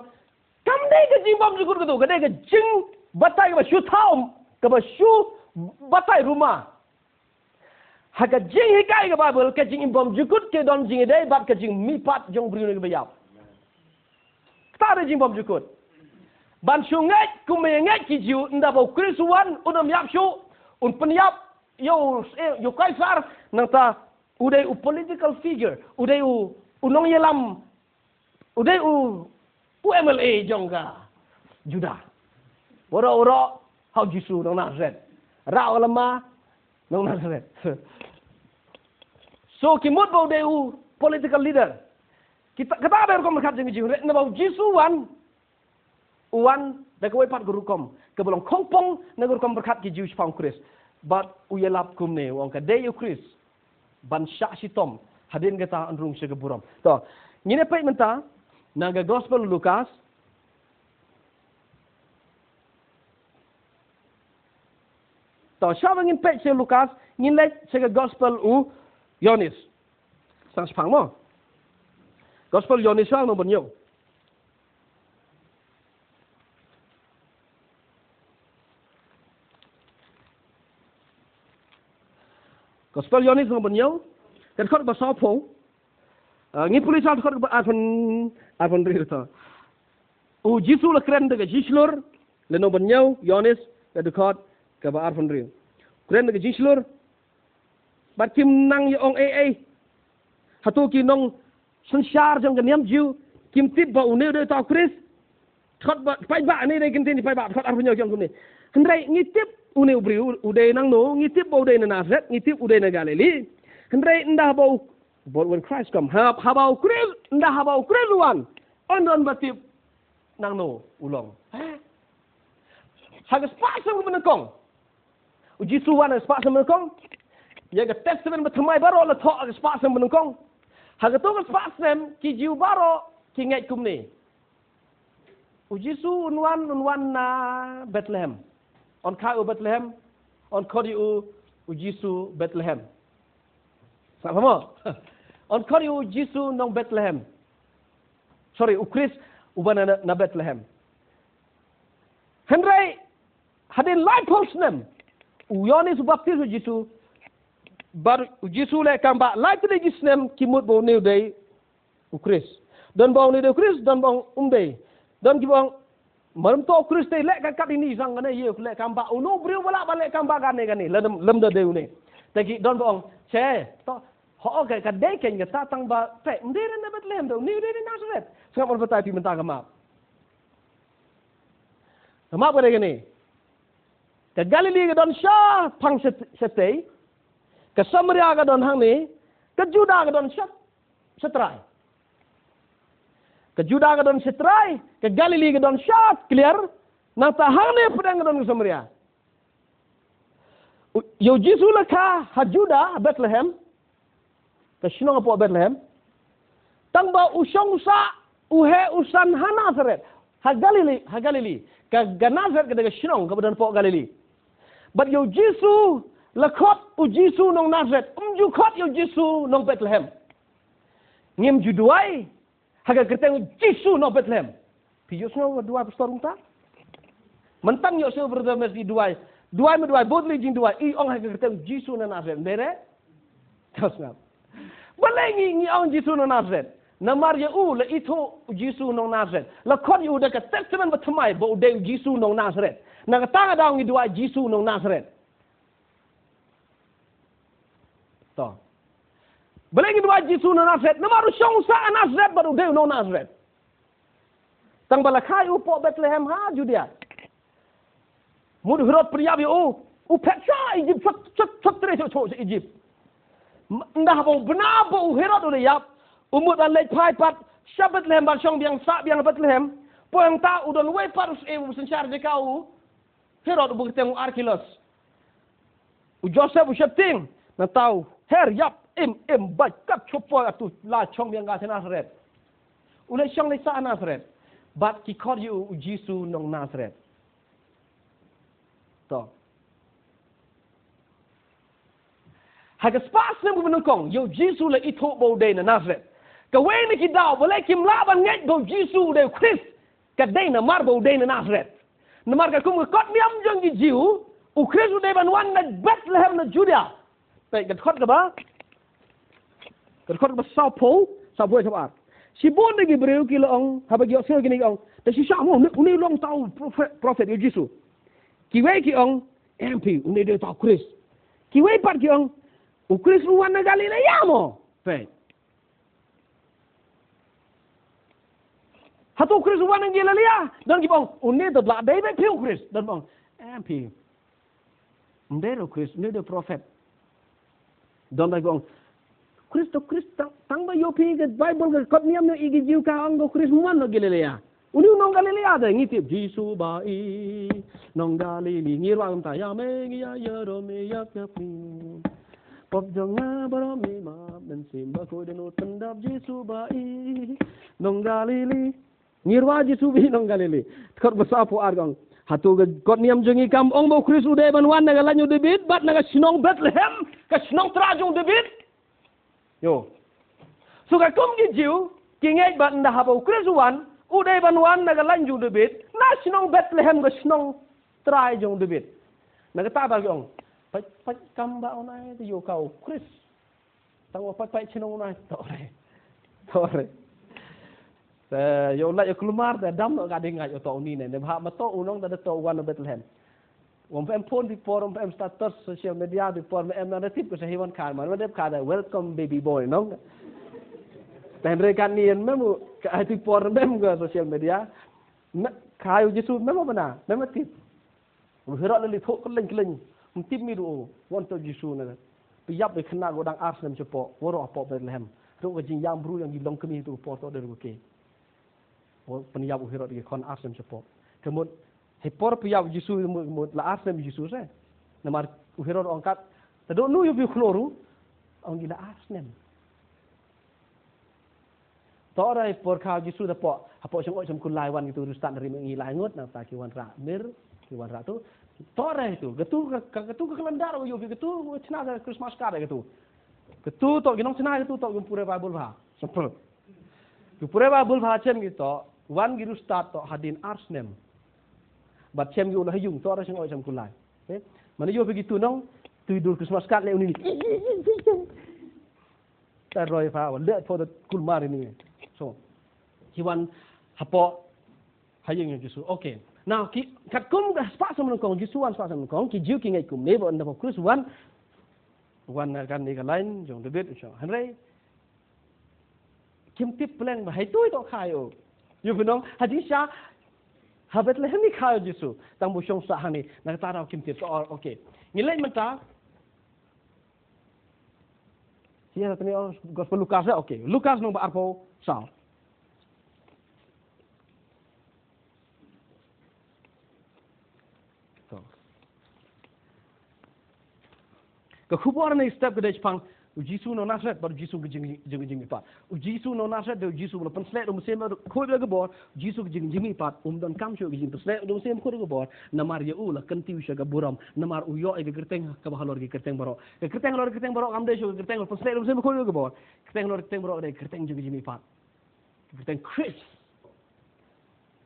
Kam dei ka jingbymjukut kato, ka dei ka jingbatai kaba shu thaw, kaba shu batai ruma. Ha ka jinghikai ka Baibl, ka jingim bymjukut ka don jingïadei bad ka jingmihpat jong u briew na kiba ïap. Kata dei jingbymjukut. Ban shu ngeit kum ba ngeit ki Jiw, ynda ba u Khrist u wan, un ym ïap shuh, un pynïap ïa u, eh, ïa u Kaisar, nangta u dei u political figure, u dei u, u nongïalam, u dei u, u M L A jong ka Judah. Waroh waroh ha u Jisu nong Nazareth. Rah lama nong Nazareth. So ki mut ba u dei u political leader. Kita, kata ka dei rukom pyrkhat jong ki Jiw. Hynrei naba u Jisu u wan, u wan da kawei pat ka rukom kaba long khongpong na ka rukom pyrkhat ki Jiw shaphang u Khrist. Bad u ïalap kumne, u ong ka dei u Khrist ban shah shitom. Hadien kata un rung sha ka burom. To, ngin ïa peit mynta na ka Gospel u Lukas. To, shwa ba ngin peit sha u Lukas, ngin leit sha ka Gospel u Ïoannis. Sdang shaphang mo. Gospel u Ïoannis, lynnong ba hynñiew. Gospel Ïoannis lynnong ba hynñiew, ka dkhot ba sawphew. Ah, ngi pule sha ka dkhot kaba arphew, arphew hynriew to. U Jisu u la kren da ka jingshlur, lynnong ba hynñiew Ïoannis, ka dkhot kaba arphew hynriew. Kren da ka jingshlur. Bad kim nang ïa ong ei ei. Hato ki nongsynshar jong ka niam Jiw kim tip ba une u dei uta u Khrist? Dkhot ba, paidbah, ine dei ki ktien paidbah, dkhot arphew hynñiew ki ong kumne. Hynrei ngi tip une u briew u dei nangno, ngi tip ba u dei na Nazareth, ngi tip u dei na Galilee. Hynrei ynda ba u, but when Christ come, ha, haba u Khrist, ynda haba u Khrist u wan, un don ba tip nangno u long. Eh? Ha ka spah snem kaba nyngkong. U Jisu wan ha ka spah snem banyngkong. Ïa ka Testament Bathymmai baroh la thoh ha ka spah snem banyngkong. Ha kato ka spah snem ki Jiw baroh ki ngeit kumne. U Jisu un wan, un wan na Bethlehem. Un kha u Bethlehem. Un khot ïa u, u Jisu Bethlehem. Sngap mo? Un khot ïa u Jisu nong Bethlehem. Sorry, u Khrist uba na, na Bethlehem. Hynrei hadien laiphew snem u Ïoannis u baptis u Jisu. Bad u Jisu leh kam ba lai tylli ki snem ki mut ba une u dei u Khrist. Don ba ong une u dei u Khrist, don ba ong um dei. Don kiba ong, mar ym toh u Khrist te leh ka kat ine, jong kane ïa u leh kam ba, uno u briew ba lah ban leh kam ba kane kane, lem, lem da dei une. Te ki don ba ong, che, to, ho ka, ka dei kein kata, tang ba, te, ym dei re na Bethlehem te, une u dei na Nazareth. Sngap, ngan batai phi mynta ka map. Ka map ka dei kane. Ka Galilee ka don shaphang sha, shatei. Ka Samaria ka don hangne. Ka Juda ka don sha, shatrai. Ka Juda ka don shatrai, ka Galilee ka don sha kliar, nangta hangne pdeng ka don ka Samaria. U, ïa u Jisu la kha ha Juda, ha Bethlehem, ka shnong hapoh Bethlehem. Tang ba u shong u sah, u heh u san ha Nazareth, ha Galilee, ha Galilee. Ka, ka Nazareth ka dei ka shnong kaba don hapoh Galilee. Bad ïa u Jisu, la khot u Jisu nong Nazareth, ym ju khot ïa u Jisu nong Bethlehem. Ngim ju duwai ha ka kyrteng u Jisu nong Bethlehem. Phi ïohsngew ba duwai pastor kumta? Mynta ïohsngew brother Mercy duwai. Duwai me duwai, bad lei jingduwai. I ong ha ka kyrteng u Jisu nong Nazareth. Ym dei re? Ka sngap. Balei ngi, ngi ong Jisu nong Nazareth? Namar ïa u la ithuh u Jisu nong Nazareth. La khot ïa u da ka Testament Bathymmai ba u dei u Jisu nong Nazareth. Na kata ka daw ngi duwai Jisu nong Nazareth. To. Balei ngi duwai Jisu nong Nazareth? Namar u shong u sah ha Nazareth bad u dei u nong Nazareth. Tang ba la kha ïa u hapoh Bethlehem ha Judea. Mut u Herod pynïap ïa u, u phet sha Egypt, sha, sha, sha trei sha, sha, sha Egypt. M-, ynda haba u bna ba u Herod u la ïap, u mut ban leit phai pat sha Bethlehem ban shong biang sah biang ha Bethlehem. Poi hangta u don uwei pat u syiem u synshar jaka u Herod uba kyrteng u Arkhelaus. U Joseph u sheptieng, nangta u her ïap im im bad kat shu poi atu la shong biang ka sha Nazareth. U leit shong leit sah ha Nazareth. Bad ki khot ïa u, u Jisu nong Nazareth. To. Ha ka spah snem kaba nyngkong, ïa u Jisu la ithuh ba u dei na Nazareth. Kawei na ki daw, balei kim lah ban ngeit ba u Jisu u dei u Khrist, ka dei namar ba u dei na Nazareth. Namar ka kum ka kot niam jong ki Jiw, u Khrist u dei ban wan na Bethlehem na Judea. Peit, ka dkhot kaba, ka dkhot kaba sawphew, sawphew sawphew ar. Shibun na ki briew ki la ong, haba ki ïohsngew kine ki ong, te shisha mo, une, une u long uta u prophet, prophet ïa u Jisu. Kiwei ki ong, em phi, une u dei uta u Khrist. Kiwei pat ki ong, u Khrist u wan na Galilaia mo. Peit. Hato u Khrist u wan na Galilaia? Don kiba ong, une u dei, la dei beit phi u Khrist. Don ba ong, em phi, ym dei re u Khrist, une u dei u prophet. Don ba ong, Khrist, u Khrist, tang, tang ba ïoh phi ka Baibl ka kot niam ne i ki Jiw ka ong ba u Khrist um wan na Galilaia. Une u nong Galilaia de, ngi tip Jisu ba i nong Galilee, ngi rwai kumta, ïa me ngi ïa ïaroh me ïa ka phi. Pop jong nga baroh me map, Mynsiem Bakhuid don u pyndap Jisu ba i nong Galilee. Ngi rwai Jisu ba i nong Galilee. Dkhot ba sawphew ar ka ong, hato ka kot niam jong ngi kam ong ba u Khrist u dei ban wan na ka lain u Dabid bad na ka shnong Bethlehem, ka shnong trai jong u Dabid? Ïo. So ka kum ki Jiw ki ngeit ba ynda haba u Khrist u wan, u dei ban wan na ka lain jong u Dabid, na shnong Bethlehem, ka shnong trai jong u Dabid. Na kata ba ki ong, peit, peit kam ba u nai te ïoh ka u Khrist. Tang ba peit peit shnong u nai, to re. To re. Te ïoh lait ïoh kulmar te dam noh ka ding, nga ïoh to uni ne. Ne ba ma to u nong da to u wan na Bethlehem. Ym phem phone ti por, ym phem status social media ti por, me em na tip ko sa hi wan kha, man dep kha da welcome baby boy nong. Te hynrei kan ni en mem u ka ti por mem ko social media. Me kha ïa u Jisu mem bana, mem tip. U Herod la leit thoh kylleng kylleng. Ym tip mi ruh u wan to Jisu ne. Pynïap ïa khynnah ko dang ar snem shapoh, waroh hapoh Bethlehem. Ruh ka jingïam bru ïa ngi long kmie to por to der ko ke. Pynïap u Herod ïa ki khon ar snem shapoh. Ka mut, ha por pynïap Jisu, mut, mut la ar snem Jisu se. Namar U Herod ong kat, ta don no ïoh phi khlor u, ong i la ar snem. To re por kha Jisu da pok, ha pok shong oi shong kulai wan gitu rustan dari mengi lai ngut, nang ta ki wan ra mir, ki wan ra tu. To re tu, gitu, ka, ka, gitu ka kalendar ïoh phi gitu, chna ka Christmas card gitu. Gitu to, ginong chna gitu to, gum pure Bible ha. Simple. Ki pure Bible ha chem ki to, wan ki rustan to hadin ar snem. Bad chem ki u la ha yung to, ra seng oi chem kulai. Okay? Mane ïoh phi ki tu nong, tu dur Christmas card le uni. Ta roi pha, wan le pho da kulmar ini. So, ki wan hapoh ha yung Jisu. Okay. Now, ki, katkum ka spah sa nyngkong, Jisu wan spah sa nyngkong, ki Jiw ki ngeit kumne, ba ynda pho Khrist wan, wan kan ni ka line jong David, so. Hynrei, kim tip pleng ba hei tui to kha ïoh. Ïoh phi nong, ha jingshisha, ha Bethlehem i kha ïoh Jisu. Tang ba u shong sah hangne, na kata daw kim tip to, oh, okay. Ngi leit mynta. Sia tani, oh, Gospel Lukas ya, okay. Lukas nong ba arphew saw. To. Ka khubor ne step ka dei shaphang u Jisu nong Nasaret bad u Jisu ka jing, jing, jingmihpat. U Jisu nong Nasaret dei u Jisu ba la pynsleh da u Mynsiem Bakhuid bad ka bor, u Jisu ka jing, jingmihpat, um donkam shuh ka jingpynsleh da u Mynsiem Bakhuid bad ka bor, namar ïa u la kyntiew sha ka burom, namar u ïoh ïa ka kyrteng kaba halor ki kyrteng baroh. Ka kyrteng halor ki kyrteng baroh kam dei shuh ka kyrteng ba la pynsleh da u Mynsiem Bakhuid bad ka bor. Kyrteng halor ki kyrteng baroh dei ka kyrteng jong ka jingmihpat. Kyrteng Khrist.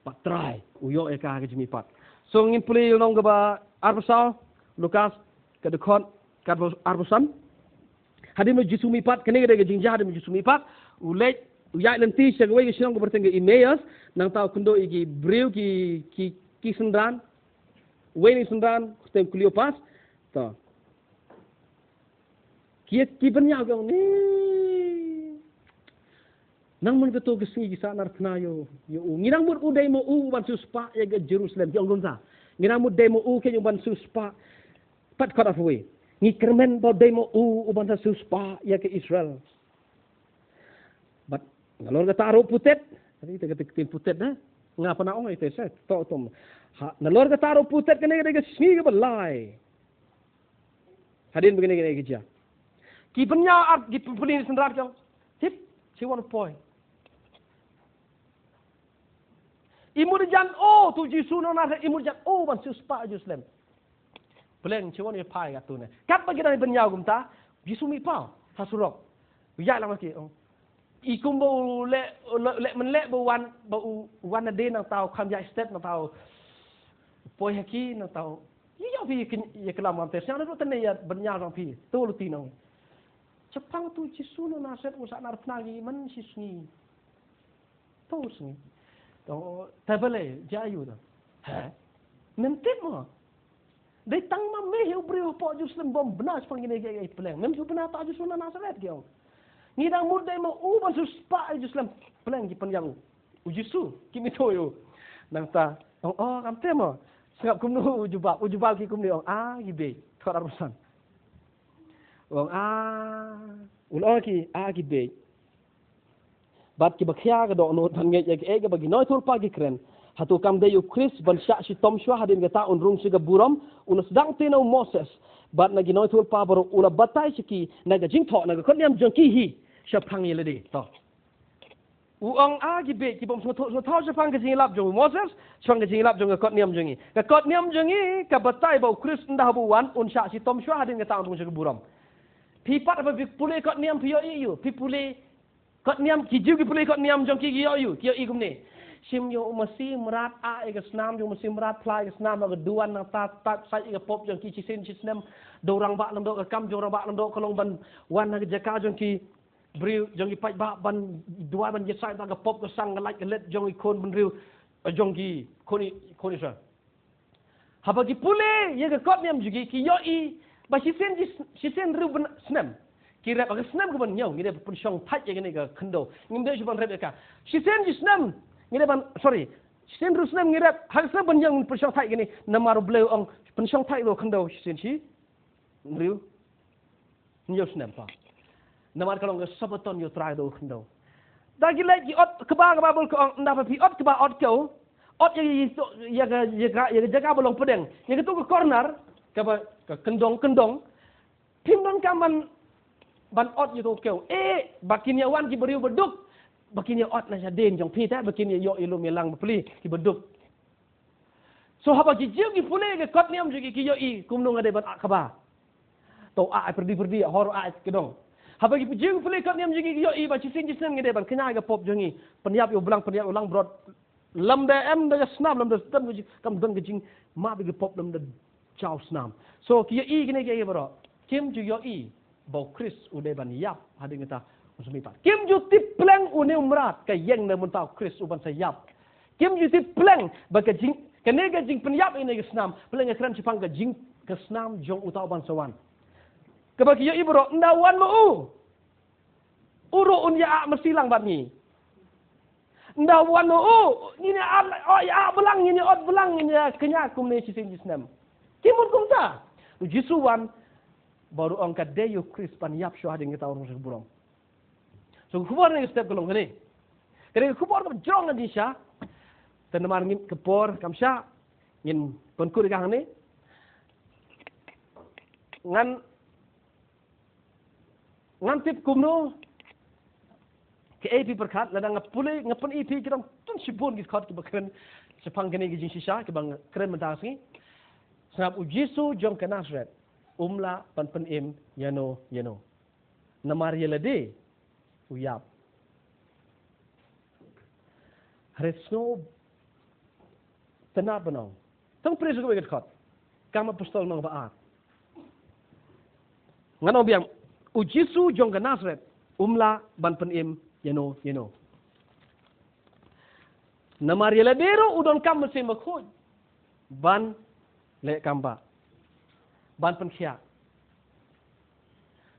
Bad Trai, u ïoh ïa ka ka jingmihpat. So ngin pule ïa nong kaba arphew saw, Lukas, ka dkhot, ka arphew, arphew san. Hadien ba u Jisu mihpat, kane ka dei ka jingjia hadien ba u Jisu mihpat, u leit, u ïaid lynti sha kawei ka shnong kaba kyrteng ka Emmaus, nangta u kynduh ïa ki briew ki, ki, ki synran, uwei na ki synran, kyrteng Kleopas, to. Ki, ki bynñiaw ki ong, ne. Nang man kato ka sngi ki sahnarphna ïa u, ïa u. Ngi nang mut u dei ma u u ban siewspah ïa ka Jerusalem. Ki ong kumta. Ngi nang mut dei ma u keiñ u ban siewspah. Pat kot arphew wei. Ngi kyrmen ba u dei ma u u ban sa siewspah ïa ka Israel. Bad nalor kata ruh putet. Kata ite kata ktien putet, eh. Nga pat nga ong ite se. To, to. Ha, nalor kata ruh putet kane ka dei ka sngi kaba lai. Hadien ba kane, kane ka jia. Ki bynñiaw ar, ki pynpyni synran ki ong, tip, shi wan u poi. I mut jan o, to u Jisu nong Nasaret, i mut jan o ban siewspah Jerusalem. Pleng, shi wan u ïa phai katto ne. Katba ki dang bynñiaw kumta, u Jisu mih paw ha surok. U ïaid lang ma ki, ong. I kumba u leh, u leh, leh mynleh ba u wan, ba u wan na dei nangta u kham ïaid step nangta u poi ha ki nangta u. Ïa, ïa phi ïa kin, ïa kylla mo te sñiaw na ruh tane ïa bynñiaw jong phi. To luti nong. Shaphang to u Jisu nong Nasaret u sahnarphna ngi man shi sngi. To sngi. To te balei jia aïu to. He? Mem tip mo. Dei tang ma me hi u briew hapoh Jerusalem bym bna shaphang kine kiei kiei pleng. Mem ju bna ta Jisu na Nasaret ki ong. Ngi dang mut dei ma u ban siewspah ïa Jerusalem pleng ki pynïap u. U Jisu ki mih to ïa u. Nangta ong, oh, kam te mo. Sngap kumno u jubab, u jubab ki kumne ong, ah, ki bieit. Thot arphew san. Ong, ah, u la ong ki, ah, ki bieit. Bad kiba khia ka dohnud ban ngeit ïa kaei kaba ki nongïathuhlypa ki kren. Hato kam dei u Khrist ban shah shitom shuwa hadien kata un rung sha ka burom, u la sdang te na u Moses. Bad na ki nongïathuhlypa baroh u la batai sha ki na ka jingthoh na ka kot niam jong ki hi shaphang ïa lade. To. U ong a ki bieit ki bym sngewthuh sngewthuh shaphang ka jingïalap jong u Moses, shaphang ka jingïalap jong ka kot niam jong ngi. Ka kot niam jong ngi ka batai ba u Khrist ynda haba u wan un shah shitom shuwa hadien kata un rung sha ka burom. Phi pat haba phi pule kot niam phi ïohi ïa u, phi pule Kot niam, ki Jiw ki pule kot niam jong ki, ki ïoh ïa u, ki ïoh ïa kumne. Shim ïa u masi mrad, ah ïa ka snam jong u masi mrad, phla ïa ka snam ha ka duwan, nangta tat sait ïa ka pop jong ki shisien shisnem. Da u rangbah lyngdoh, ka kam jong u rangbah lyngdoh ka long ban wan ha ka jaka jong ki briew jong ki paidbah ban duwai ban ïasaid da ka pop ka sang ka lait ka let jong ki khun bynriew, eh, jong ki khun i, khun Israel. Haba ki pule ïa ka kot niam jong ki, ki ïohi ba shisien ji, shisien hynriew bnai snem ki rep, ha ka snem kaba ñiew ngi dei ban pynshong thait ïa kane ka khyndew. Ngim dei shuh ban rep ïa ka. Shisien ji snem ngi dei ban, sorry, shisien hynriew snem ngi rep, ha ka snem ba ñiew ngin pynshong thait ïa kane. Namar U Blei u ong pynshong thait ïa ka khyndew shisien shi hynriew. Ñiew snem pat. Namar ka long ka Sabaton ïa U Trai da u khyndew. Da ki leit ki ot kba, ka Baibl ka ong, ynda ba phi ot kba, ot kew, ot ïa, ïa, ïa ka, ïa ka, ïa ka jaka ba long pdeng, ïa kato ka corner. kaba, ka kyndong kyndong, phim donkam ban, ban ot ïa uto u kew. Eh, ba kin ïa wan ki briew ba duk, ba kin ïa ot na shadien jong phi te, ba kin ïa ïoh ïa lum ïa lang bapli ki ba duk. So haba ki Jiw ki pule ka kot niam jong ki, ki ïohi kumno nga dei ban ah kaba. To ah pyrdi pyrdi, hor ah ki dong. Haba ki Jiw ki pule kot niam jong ki, ki ïohi ba shisien shisien nga dei ban kñia ka pop jong ngi. Pynïap ïa u blang, pynïap ïa u langbrot. Lymda em da ka snam, lymda stem ka jing, kam don ka jingmap ïa ka pop lymda jaw snam. So ki ïohi kine kiei baroh. Kim ju ïohi ba u Khrist u dei ban ïap hadien kata u sngewbha. Kim ju tip pleng une u mrad ka ïeng na bynta u Khrist u ban sa ïap. Kim ju tip pleng ba ka jing, kane ka jingpynïap ïa kane ka snam, pleng ka kren shaphang ka jing, ka snam jong uta u ban sa wan. Kaba ki ïohi baroh, ynda wan ma u, u ruh un ïa ah masi lang bad ngi. Ynda wan ma u, ngin ïa ah, oh, ïa ah blang, ngin ïa ot blang, ngin ïa kñia kumne shisien shisnem. Ki mut kumta. U Jisu wan, ba u ruh ong ka dei ïa u Khrist ban ïap shuwa hadien kata u rung sha ka burom. So ka khubor ne ka step ka long kane. Kane ka khubor kaba jrong ngan ïa sha. Te namar ngin ka por kam sha, ngin pynkut ïa ka hangne. Ngan, ngan tip kumno, kaei phi pyrkhat, lada nga pule, nga pyni phi ki dang ton shibun ki kot kiba kren shaphang kane ka jingshisha kiba nga kren mynta ka sngi. Sngap, u Jisu jong ka Nasareth um lah ban pynim ïano ïano. Namar ïa lade u ïap. Hynrei sngewtynnat ban ong. Tang pris ko ka kot. Kam Apostol nong ba ar. Ngan ong biang, u Jisu jong ka Nasareth um lah ban pynim ïano ïano. Namar ïa lade ruh u donkam mynsiem bakhuid ban leh kam ba, ban pynkhiah.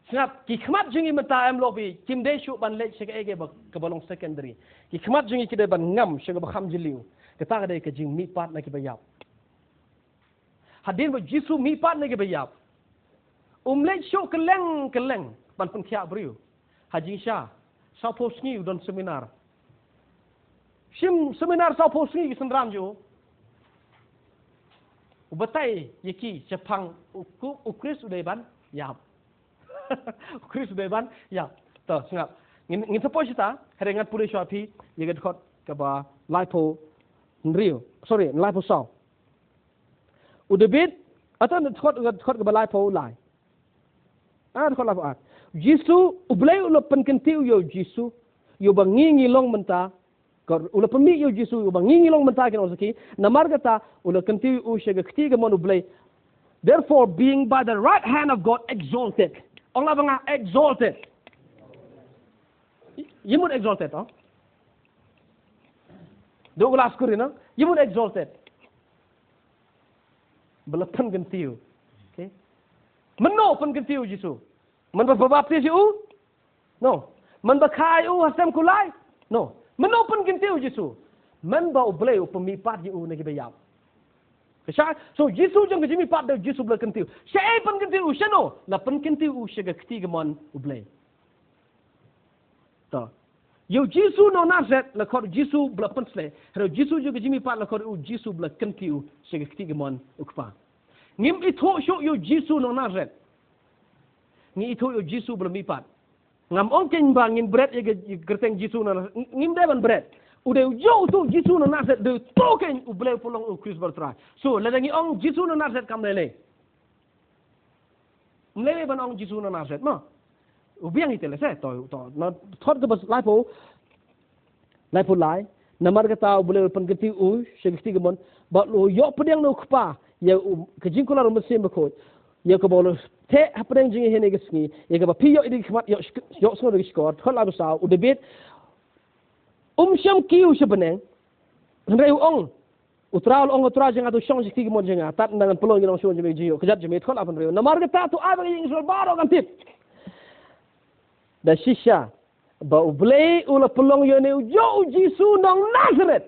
Sngap, ki khmat jong ngi mynta em lok phi, kim dei shuh ban leit sha kaei kaei ba, kaba long secondary. Ki khmat jong ngi ki dei ban ngam sha kaba kham jylliew. Kata ka dei ka jingmihpat na kiba ïap. Hadien ba u Jisu mihpat na kiba ïap, um leit shuh kylleng kylleng ban pynkhiah briew. Ha jingshisha, sawphew sngi u don seminar. Shim seminar sawphew sngi ki synran jong u. U batai ïa ki shaphang u, u Khrist u dei ban ïap. U Khrist u dei ban ïap. To, sngap. Ngin, ngin sa poi shata, hynrei ngan pule shuwa phi ïa ka dkhot kaba laiphew hynriew. Sorry, laiphew saw. U David, ata dkhot, dkhot kaba laiphew lai. Ah, dkhot laiphew ar. Jisu, U Blei u la pynkyntiew ïa u Jisu, ïa uba ngi ngi long mynta, ka, u la pynmih ïa u Jisu, ïa uba ngi ngi long mynta kin ong sakhi, namar kata, u la kyntiew ïa u sha ka kti kamon U Blei. Therefore, being by the right hand of God exalted. Ong lah ba nga exalted. Ïa mut exalted, oh. Duk la skuri, no? Ïa mut exalted. Ba la pynkyntiew. Okay. Mynno pynkyntiew Jisu? Mynba pynbaptis ïa u? No. Mynba kha ïa u ha sem kulai? No. Mynno pynkyntiew Jisu? Mynba U Blei u pynmihpat ïa u na kiba ïap. Ka shai, so Jisu jong ka jingmihpat dei u Jisu ba la kyntiew. Shaei pynkyntiew u, shano? La pynkyntiew u sha ka kti kamon U Blei. To. Ïa u Jisu nong Nasareth la khot u Jisu ba la pynsleh. Hynrei u Jisu jong ka jingmihpat la khot u Jisu ba la kyntiew sha ka kti kamon u Kpa. Ngim ithuh shuh ïa u Jisu nong Nasareth. Ngi ithuh ïa u Jisu ba la mihpat. Ngam ong kein ba ngin bret ïa ka, ïa ka kyrteng Jisu nong Nasareth. Ng-, ngim dei ban bret. U dei u, ïa uto u Jisu nong Nasareth dei uto kein U Blei u pynlong u Khrist ba la trai. So, lada ngi ong Jisu nong Nasareth kam lei lei. Ym lei lei ban ong Jisu nong Nasareth mo. U biang ite lei se, to, to, na dkhot kaba laiphew, laiphew lai, namar kata U Blei u la pynkyntiew u sha ka kti kamon, bad u la ïoh pdiang na u Kpa ïa u, ka jingkular u Mynsiem Bakhuid, ïa kaba u la theh hapdeng jong ngi ha kine ki sngi, ïa kaba phi ïoh ïa ki khmat, ïoh shk-, ïoh sngew da ki shkor, dkhot laiphew saw, u David um shym kiew sha bneng, hynrei u ong, U Trai u la ong, U Trai jong nga, to shong sha ka kti kamon jong nga, tad ynda ngan pynlong ïa ki nongshun jong me jingïoh kjat jong me, dkhot laiphew hynriew. Namar kata to ai ba ka ïing Israel baroh kan tip da shisha ba U Blei u la pynlong ïa une u, ïa u Jisu nong Nasareth,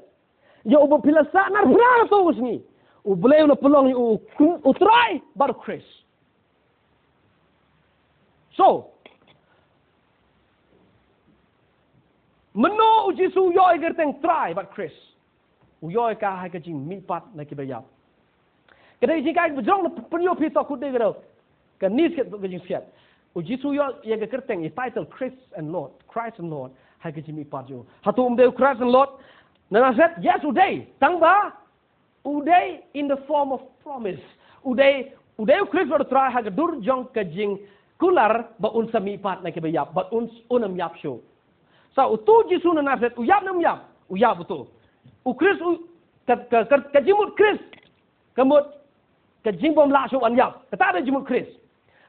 ïa uba phi la sah na phra na to ka sngi. U Blei u la pynlong ïa u, u Trai bad u Khrist. So, mynno u Jisu u ïoh ïa ka kyrteng Trai bad Khrist? U ïoh ïa ka ha ka jingmihpat na kiba ïap. Ka dei jingkai ba jrong na pynïoh phi to kut dei ka dei. Ka ni siat ka jingsiat. U Jisu ïoh ïa ka kyrteng, ïa title Christ and Lord, Christ and Lord. Ha ka jingmihpat jong u. Hato um dei u Christ and Lord na Nazareth? Yes, u dei. Tang ba u dei in the form of promise. U dei, u dei u Khrist bad u Trai ha ka dur jong ka jingkular ba un sa mihpat na kiba ïap, bad un, un ym ïap shuh. Sa utu u Jisu na Nazareth, u ïap ne um ïap? U ïap utu. U Khrist u, ka, ka, ka, ka jingmut Khrist, ka mut ka jingbym lah shuh ban ïap. Kata dei jingmut Khrist.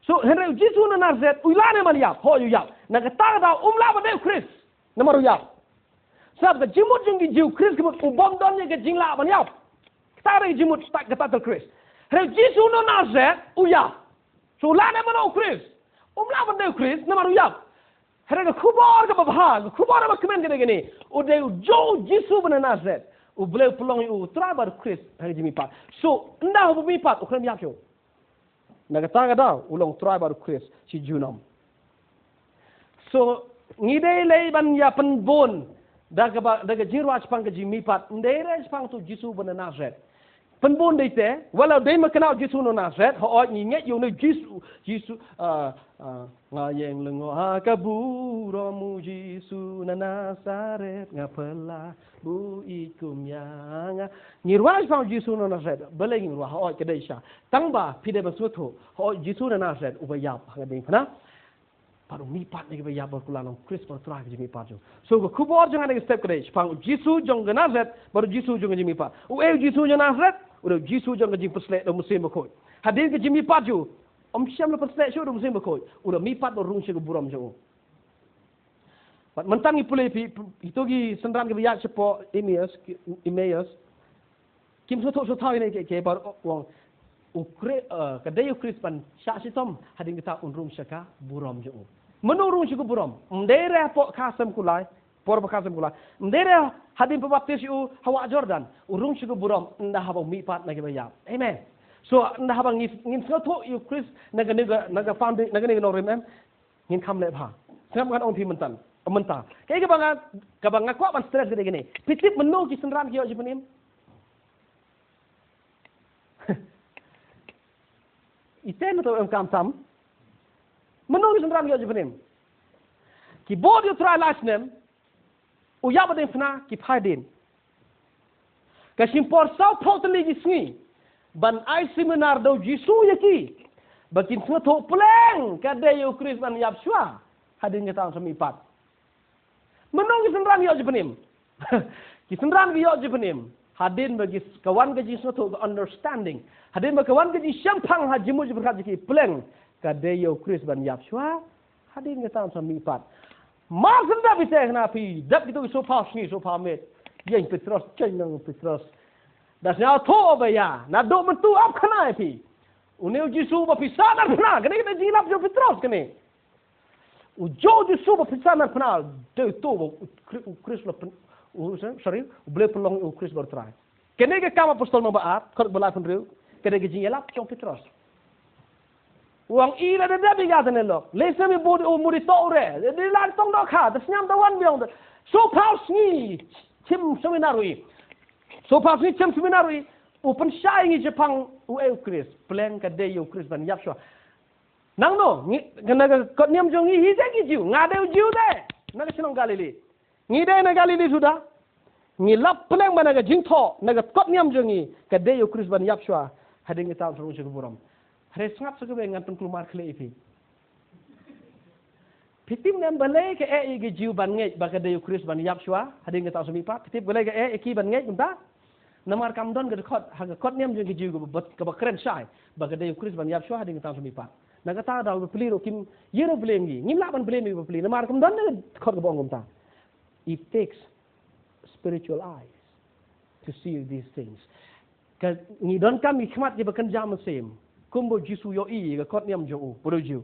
So, hynrei u Jisu na Nazareth, u lah ne um ïap? Hooid u ïap. Na kata ka daw um lah ban dei u Khrist. Namar u ïap. Sabab ka jingmut jong ki Jiw, Khrist ka mut u bym don ïa ka jinglah ban ïap. Kata ka jingmut ta-, kata ka Khrist. Hynrei Jisu na Nazareth u ïap. So u lah ne um long u Khrist? Um lah ban dei u Khrist namar u ïap. Hynrei ka khubor kaba bha, ka khubor kaba kmen ka dei kane. U dei u juh u Jisu ba na Nazareth. U Blei u pynlong ïa u Trai bad u Khrist ha ka jingmihpat. So ynda u mihpat u khlem ïap shuh. Na kata ka daw u long Trai bad u Khrist shi junom. So ngi dei lei ban ïa pynbun da kaba, da ka jingrwai shaphang ka jingmihpat, ym dei re shaphang utu u Jisu ba na Nazareth. Pynbun dei te, wat la dei ma kane u Jisu na Nazareth, hooid ngi ngeit ïa une u Jisu, Jisu, ah, ah, nga ïeng lyngngoh ha ka burom u Jisu na Nazareth, nga phylla buit kum ïa nga. Ngi rwai shaphang u Jisu na Nazareth, balei ngi rwai, hooid ka dei shisha. Tang ba phi dei ban sngewthuh, hooid u Jisu na Nazareth uba ïap ha ka diengphna. Bad u mihpat na kiba ïap bad u kular long u Khrist bad u Trai ha ka jingmihpat jong u. So ka khubor jong nga ha kane ka step ka dei shaphang u Jisu jong ka Nazareth bad u Jisu jong ka jingmihpat. Uei u Jisu jong Nazareth? U dei u Jisu jong ka jingpynshlur da u Mynsiem Bakhuid. Hadien ka jingmihpat jong u, um shym la pynshlur shuh da u Mynsiem Bakhuid. U la mihpat bad rung sha ka burom jong u. Bad mynta ngi pule phi, phi, kito ki synran kiba ïaid shapoh Emmaus, ki, Emmaus. Kim sngewthuh shuh ïa kine kiei kiei, bad u ong u Khri-, eh, ka dei u Khrist ban shah shitom, hadien kata un rung sha ka burom jong u. Mano rung sha ka burom? Ym dei re hapoh ka sem kulai, por ba ka sem kulai. Ym dei re hadien ba baptis ïa u ha wah Jordan. U rung sha ka burom ynda haba u mihpat na kiba ïap. Amen. So ynda haba ngi, ngin sngewthuh ïa u Khrist na kane ka, na ka founda-, na kane ka nongrim, em, ngin kham leh bha. Sngap, ngan ong phi mynta. Mynta. Kaei kaba nga, kaba nga kwah ban stress ka dei kane. Phi tip mano ki synran ki ïoh jingpynim? Ite na to em kam tam. Mano ki synran ki ïoh jingpynim? Ki bud ïa u Trai lai snem. U ïap ha diengphna, ki phai hadien. Ka shim por saw phew tylli ki sngi ban ai seminar da u Jisu ïa ki, ba kin sngewthuh pleng ka dei ïa u Khrist ban ïap shuwa, hadien kata un sa mihpat. Mano ki synran ki ïoh jingpynim? Ki synran ki ïoh jingpynim hadien ba ki s-, ka wan ka jingsngewthuh, ka understanding. Hadien ba ka wan ka jingshemphang ha jingmut jingpyrkhat jong ki, pleng ka dei ïa u Khrist ban ïap shuwa, hadien kata un sa mihpat. Mar shen da phi teh na phi dap kito ki sawphew sngi sawphew miet. Ïeng Petros, ïeng nang Petros. Da sngewthuh ba ïa naduh mynta ap khana ïa phi. Une u Jisu ba phi sah na phna, kane ka dei jingïalap jong Petros kane. U juh u Jisu ba phi sah na phna, dei to ba u Khri-, u Khrist la pyn-, u, sorry, u Blei pynlong u Khrist ba u Trai. Kane ka Kam Apostol namba ar, dkhot ba laiphew hynriew, ka dei ka jingïalap jong Petros. U ong, i la da dep ïa kane lok. Lehse me bud u mut i toh u re. Dei la tong dohkha, da sngewbha da wan biang da. Sawphew sngi shim seminar u i. Sawphew sngi shim seminar u i. U pynshai ngi shaphang uei u Khrist. Pleng ka dei ïa u Khrist ban ïap shuwa. Nangno, ngi, na ka kot niam jong ngi hi dei ki Jiw, nga dei u Jiw de. Na ka shnong Galili. Ngi dei na Galili suda. Ngi lap pleng ba na ka jingthoh, na ka kot niam jong ngi, ka dei ïa u Khrist ban ïap shuwa hadien kata un sa rung sha ka burom. Hynrei sngap sa kawei, ngan pynkulmar khlem ïa phi. Phi tip ne em balei ka eh ïa ki Jiw ban ngeit ba ka dei ïa u Khrist ban ïap shuwa hadien kata un sa mihpat? Phi tip balei ka eh ïa ki ban ngeit kumta? Namar kam don ka dkhot ha ka kot niam jong ki Jiw kaba, kaba kren shai ba ka dei ïa u Khrist ban ïap shuwa hadien kata un sa mihpat. Na kata ka daw ba pli ruh kim ïa ruh blame ngi. Ngim lah ban blame ïa ba pli namar kam don ka dkhot kaba ong kumta. It takes spiritual eyes to see these things. Ka, ngi donkam ki khmat kiba kynja mynsiem, kumba u Jisu ïohi ïa ka kot niam jong u, ba u dei u Jiw,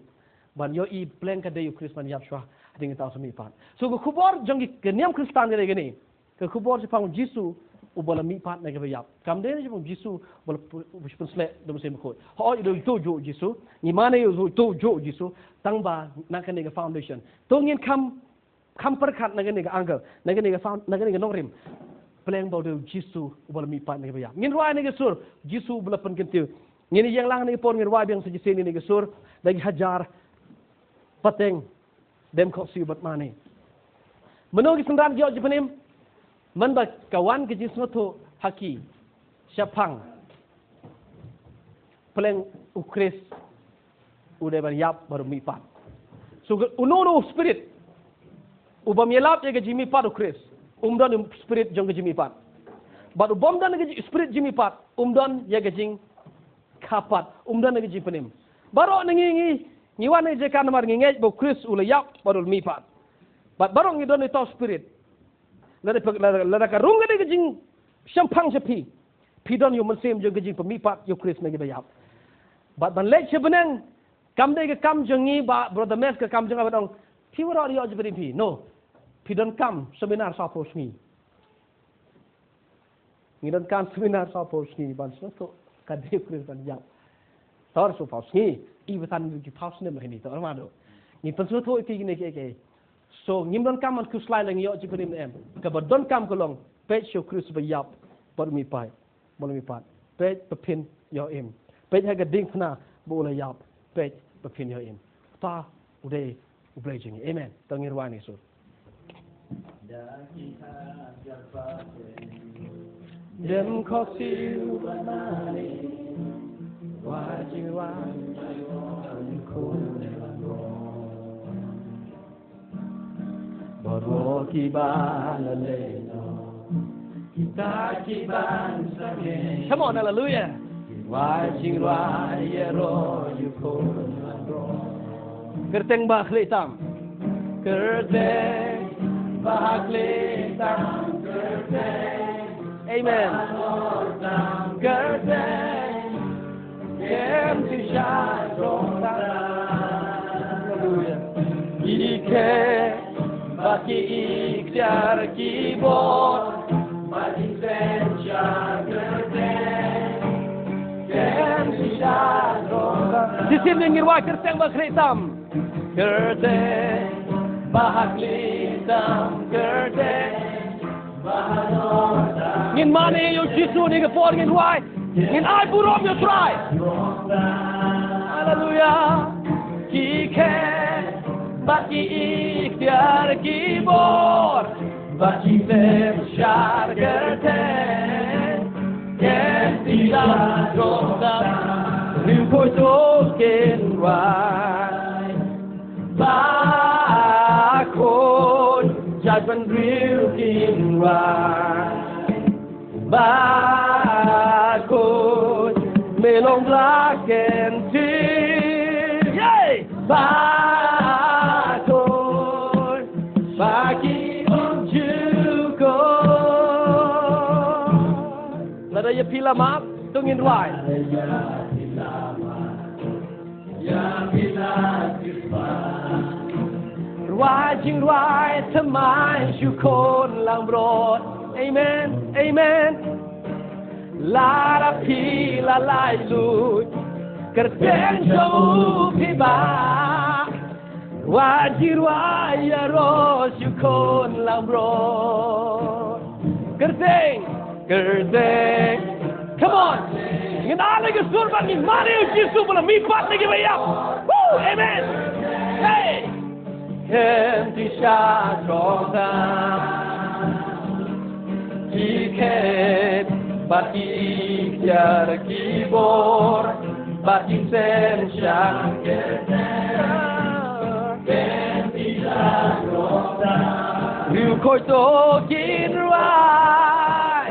ban ïohi pleng ka dei ïa u Khrist ban ïap shuwa hadien kata un sa mihpat. So ka khubor jong ki, ka niam Khristan ka dei kane. Ka khubor shaphang u Jisu uba la mihpat na kiba ïap. Kam dei shaphang u Jisu uba la pu-, uba la pynsleh da u Mynsiem Bakhuid. Hooid, u dei uto u juh u Jisu. Ngi mane u dei uto u juh u Jisu. Tang ba na kane ka foundation. To ngin kham, kham pyrkhat na kane ka angle, na kane ka found-, na kane ka nongrim. Pleng ba u dei u Jisu uba la mihpat na ki ba ïap. Ngin rwai na ki sur, Jisu uba la pynkyntiew. Ngin ïeng lang na ki por, ngin rwai biang sa shisien na ki sur, da ki hajar pateng dem khohsiew bad mane. Mano ki synran ki ïoh jingpynim? Man ba ka wan ka jingsngewthuh ha ki shaphang pleng u Khrist u dei ban ïap bad u mihpat. So, uno uno u spirit u bym ïalap ïa ka jingmihpat u Khrist, um don u spirit jong ka jingmihpat. Bad u bym don ïa ka ji-, spirit jingmihpat, um don ïa ka jingkhapat, um don ïa ka jingpynim. Baroh na ngi, ngi, ngi wan na ka jaka namar ngi ngeit ba u Khrist u la ïap bad u la mihpat. Bad baroh ngi don ïa uta u spirit. Lada, lada, lada ka rung ka dei ka jingshemphang sha phi, phi don ïa u mynsiem jong ka jingpynmihpat ïa u Khrist na ki ba ïap. Bad ban leit sha bneng kam dei ka kam jong ngi, ba Brother Mes, ka kam jong nga ban ong, phi waroh ïoh jingpynim phi. No. Phi donkam seminar sawphew sngi. Ngi donkam seminar sawphew sngi ban sngewthuh ka dei u Khrist ban ïap. Sawphew sngi, i ba tang ki phew snem la hi ni, to ma do. Ngi pynsngewthuh ïa phi kine kiei kiei. So, ngim donkam ban khuslai lane ïoh jingpynim ne em. Kaba donkam ka long, peit sha u Khrist ba ïap bad u mihpat, bad u mihpat. Peit ba phin ïoh im. Peit ha ka diengphna ba u la ïap. Peit ba phin ïoh im. Uta u dei U Blei jong ngi. Amen. To ngin rwai na ki sur. Dem khohsiew bad mane, wat jingrwai ïa u khun. Baroh kiba la leh noh, kita kiban sangeh. Come on, hallelujah. Wat jingrwai ïaroh ïa u khun. Kyrteng ba ha khlieh tam. Kyrteng ba ha khlieh tam, kyrteng. Amen. Kyrteng. Kem ti sha jrong tam. Hallelujah. Ki khet bad ki iktiar, ki bor bad ki synshar, kyrteng. Kem ti sha jrong tam. Shisien ngin rwai kyrteng ba ha khlieh tam. Kyrteng ba ha khlieh tam, kyrteng. Ngin mane ïa u Jisu ha kane ka por, ngin rwai. Ngin ai burom ïa u Trai. Haleluya. Ki khet bad ki iktiar, ki bor bad ki synshar, kyrteng. Kem ti sha jrong tam. Riew khuid to kin rwai. Ba khun, jait bynriew kin rwai. Ba khun, me long Blei kyntiew. Yay! Ba khun, ba ki bym ju kohnguh. Lada ïa phi la map, to ngin rwai. Rwai jingrwai thymmai sha u khun langbrot. Amen. Amen. Lada phi la laitluid, kyrteng jong u phi bah. Rwai jingrwai ïaroh sha u khun langbrot. Kyrteng, kyrteng. Come on. Ngin ai na ki sur bad ngin mane ïa u Jisu ba la mihpat na ki ba ïap. Woo! Amen. Hey. Kem ti sha jrong tam. Ki khet bad ki iktiar, ki bor bad ki synshar, kyrteng. Riew khuid to kin rwai.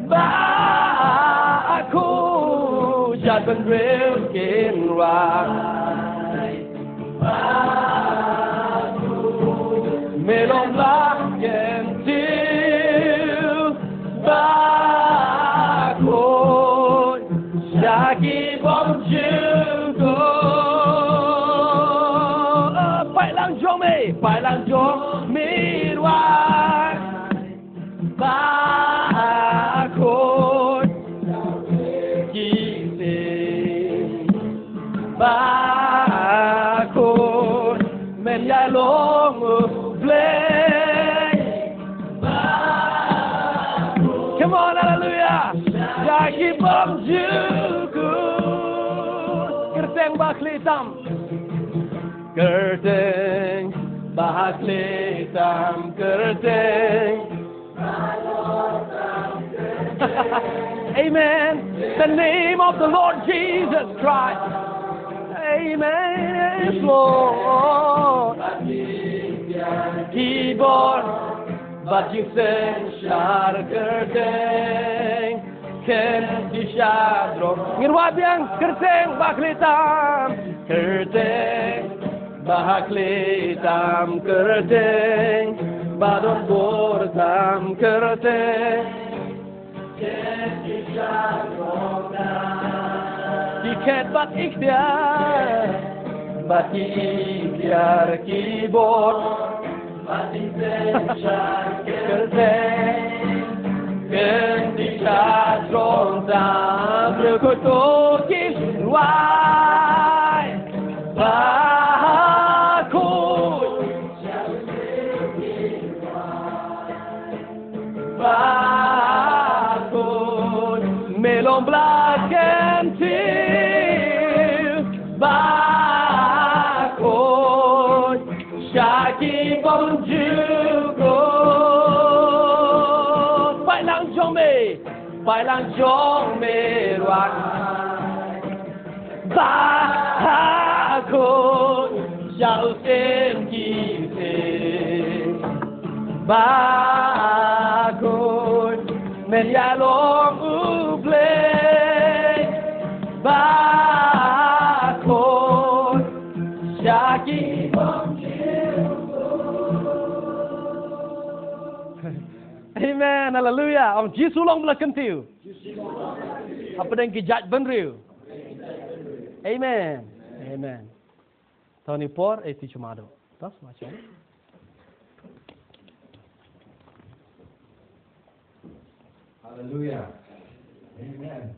Ba khun, jait bynriew kin rwai. Me long Blei kyntiew. Ba khun, sha ki bym ju kohnguh. Pait lang jong me, pait lang jong me rwai. Ba khun, ki sing. Ba khun, men ïa long u Blei. Ba Khlieh tam. Kyrteng, ba khlieh tam kyrteng. Amen. The name of the Lord Jesus Christ. Amen. Yes, Lord. Keyboard, ba jingïaseng shar kyrteng. Ken ki shadrong. Ngin wad biang, kyrteng ba khlieh tam. Kyrteng ba khlieh tam kyrteng. Ba don bor tam kyrteng. Ken ki shadrong tam. Ki khet bad ikhtiar. Bad ki ikhtiar keyboard. Kyrteng, kyrteng, kyrteng, kyrteng, kyrteng, Bakhuid, me long Blei kyntiew. Bakhuid, sha ki bymjukut. Balang jong me, balang jong me ruh. Bakhuid, sha u Syiem ki syiem. Bakhuid, men ïa long u Blei. Bakhuid, sha ki. Amen. Haleluya. Ong Jisu long Blei kyntiew. Hapdeng ki jaitbynriew. Amen. Amen. Tony por e ti chumado. Tas macam. Haleluya. Amen.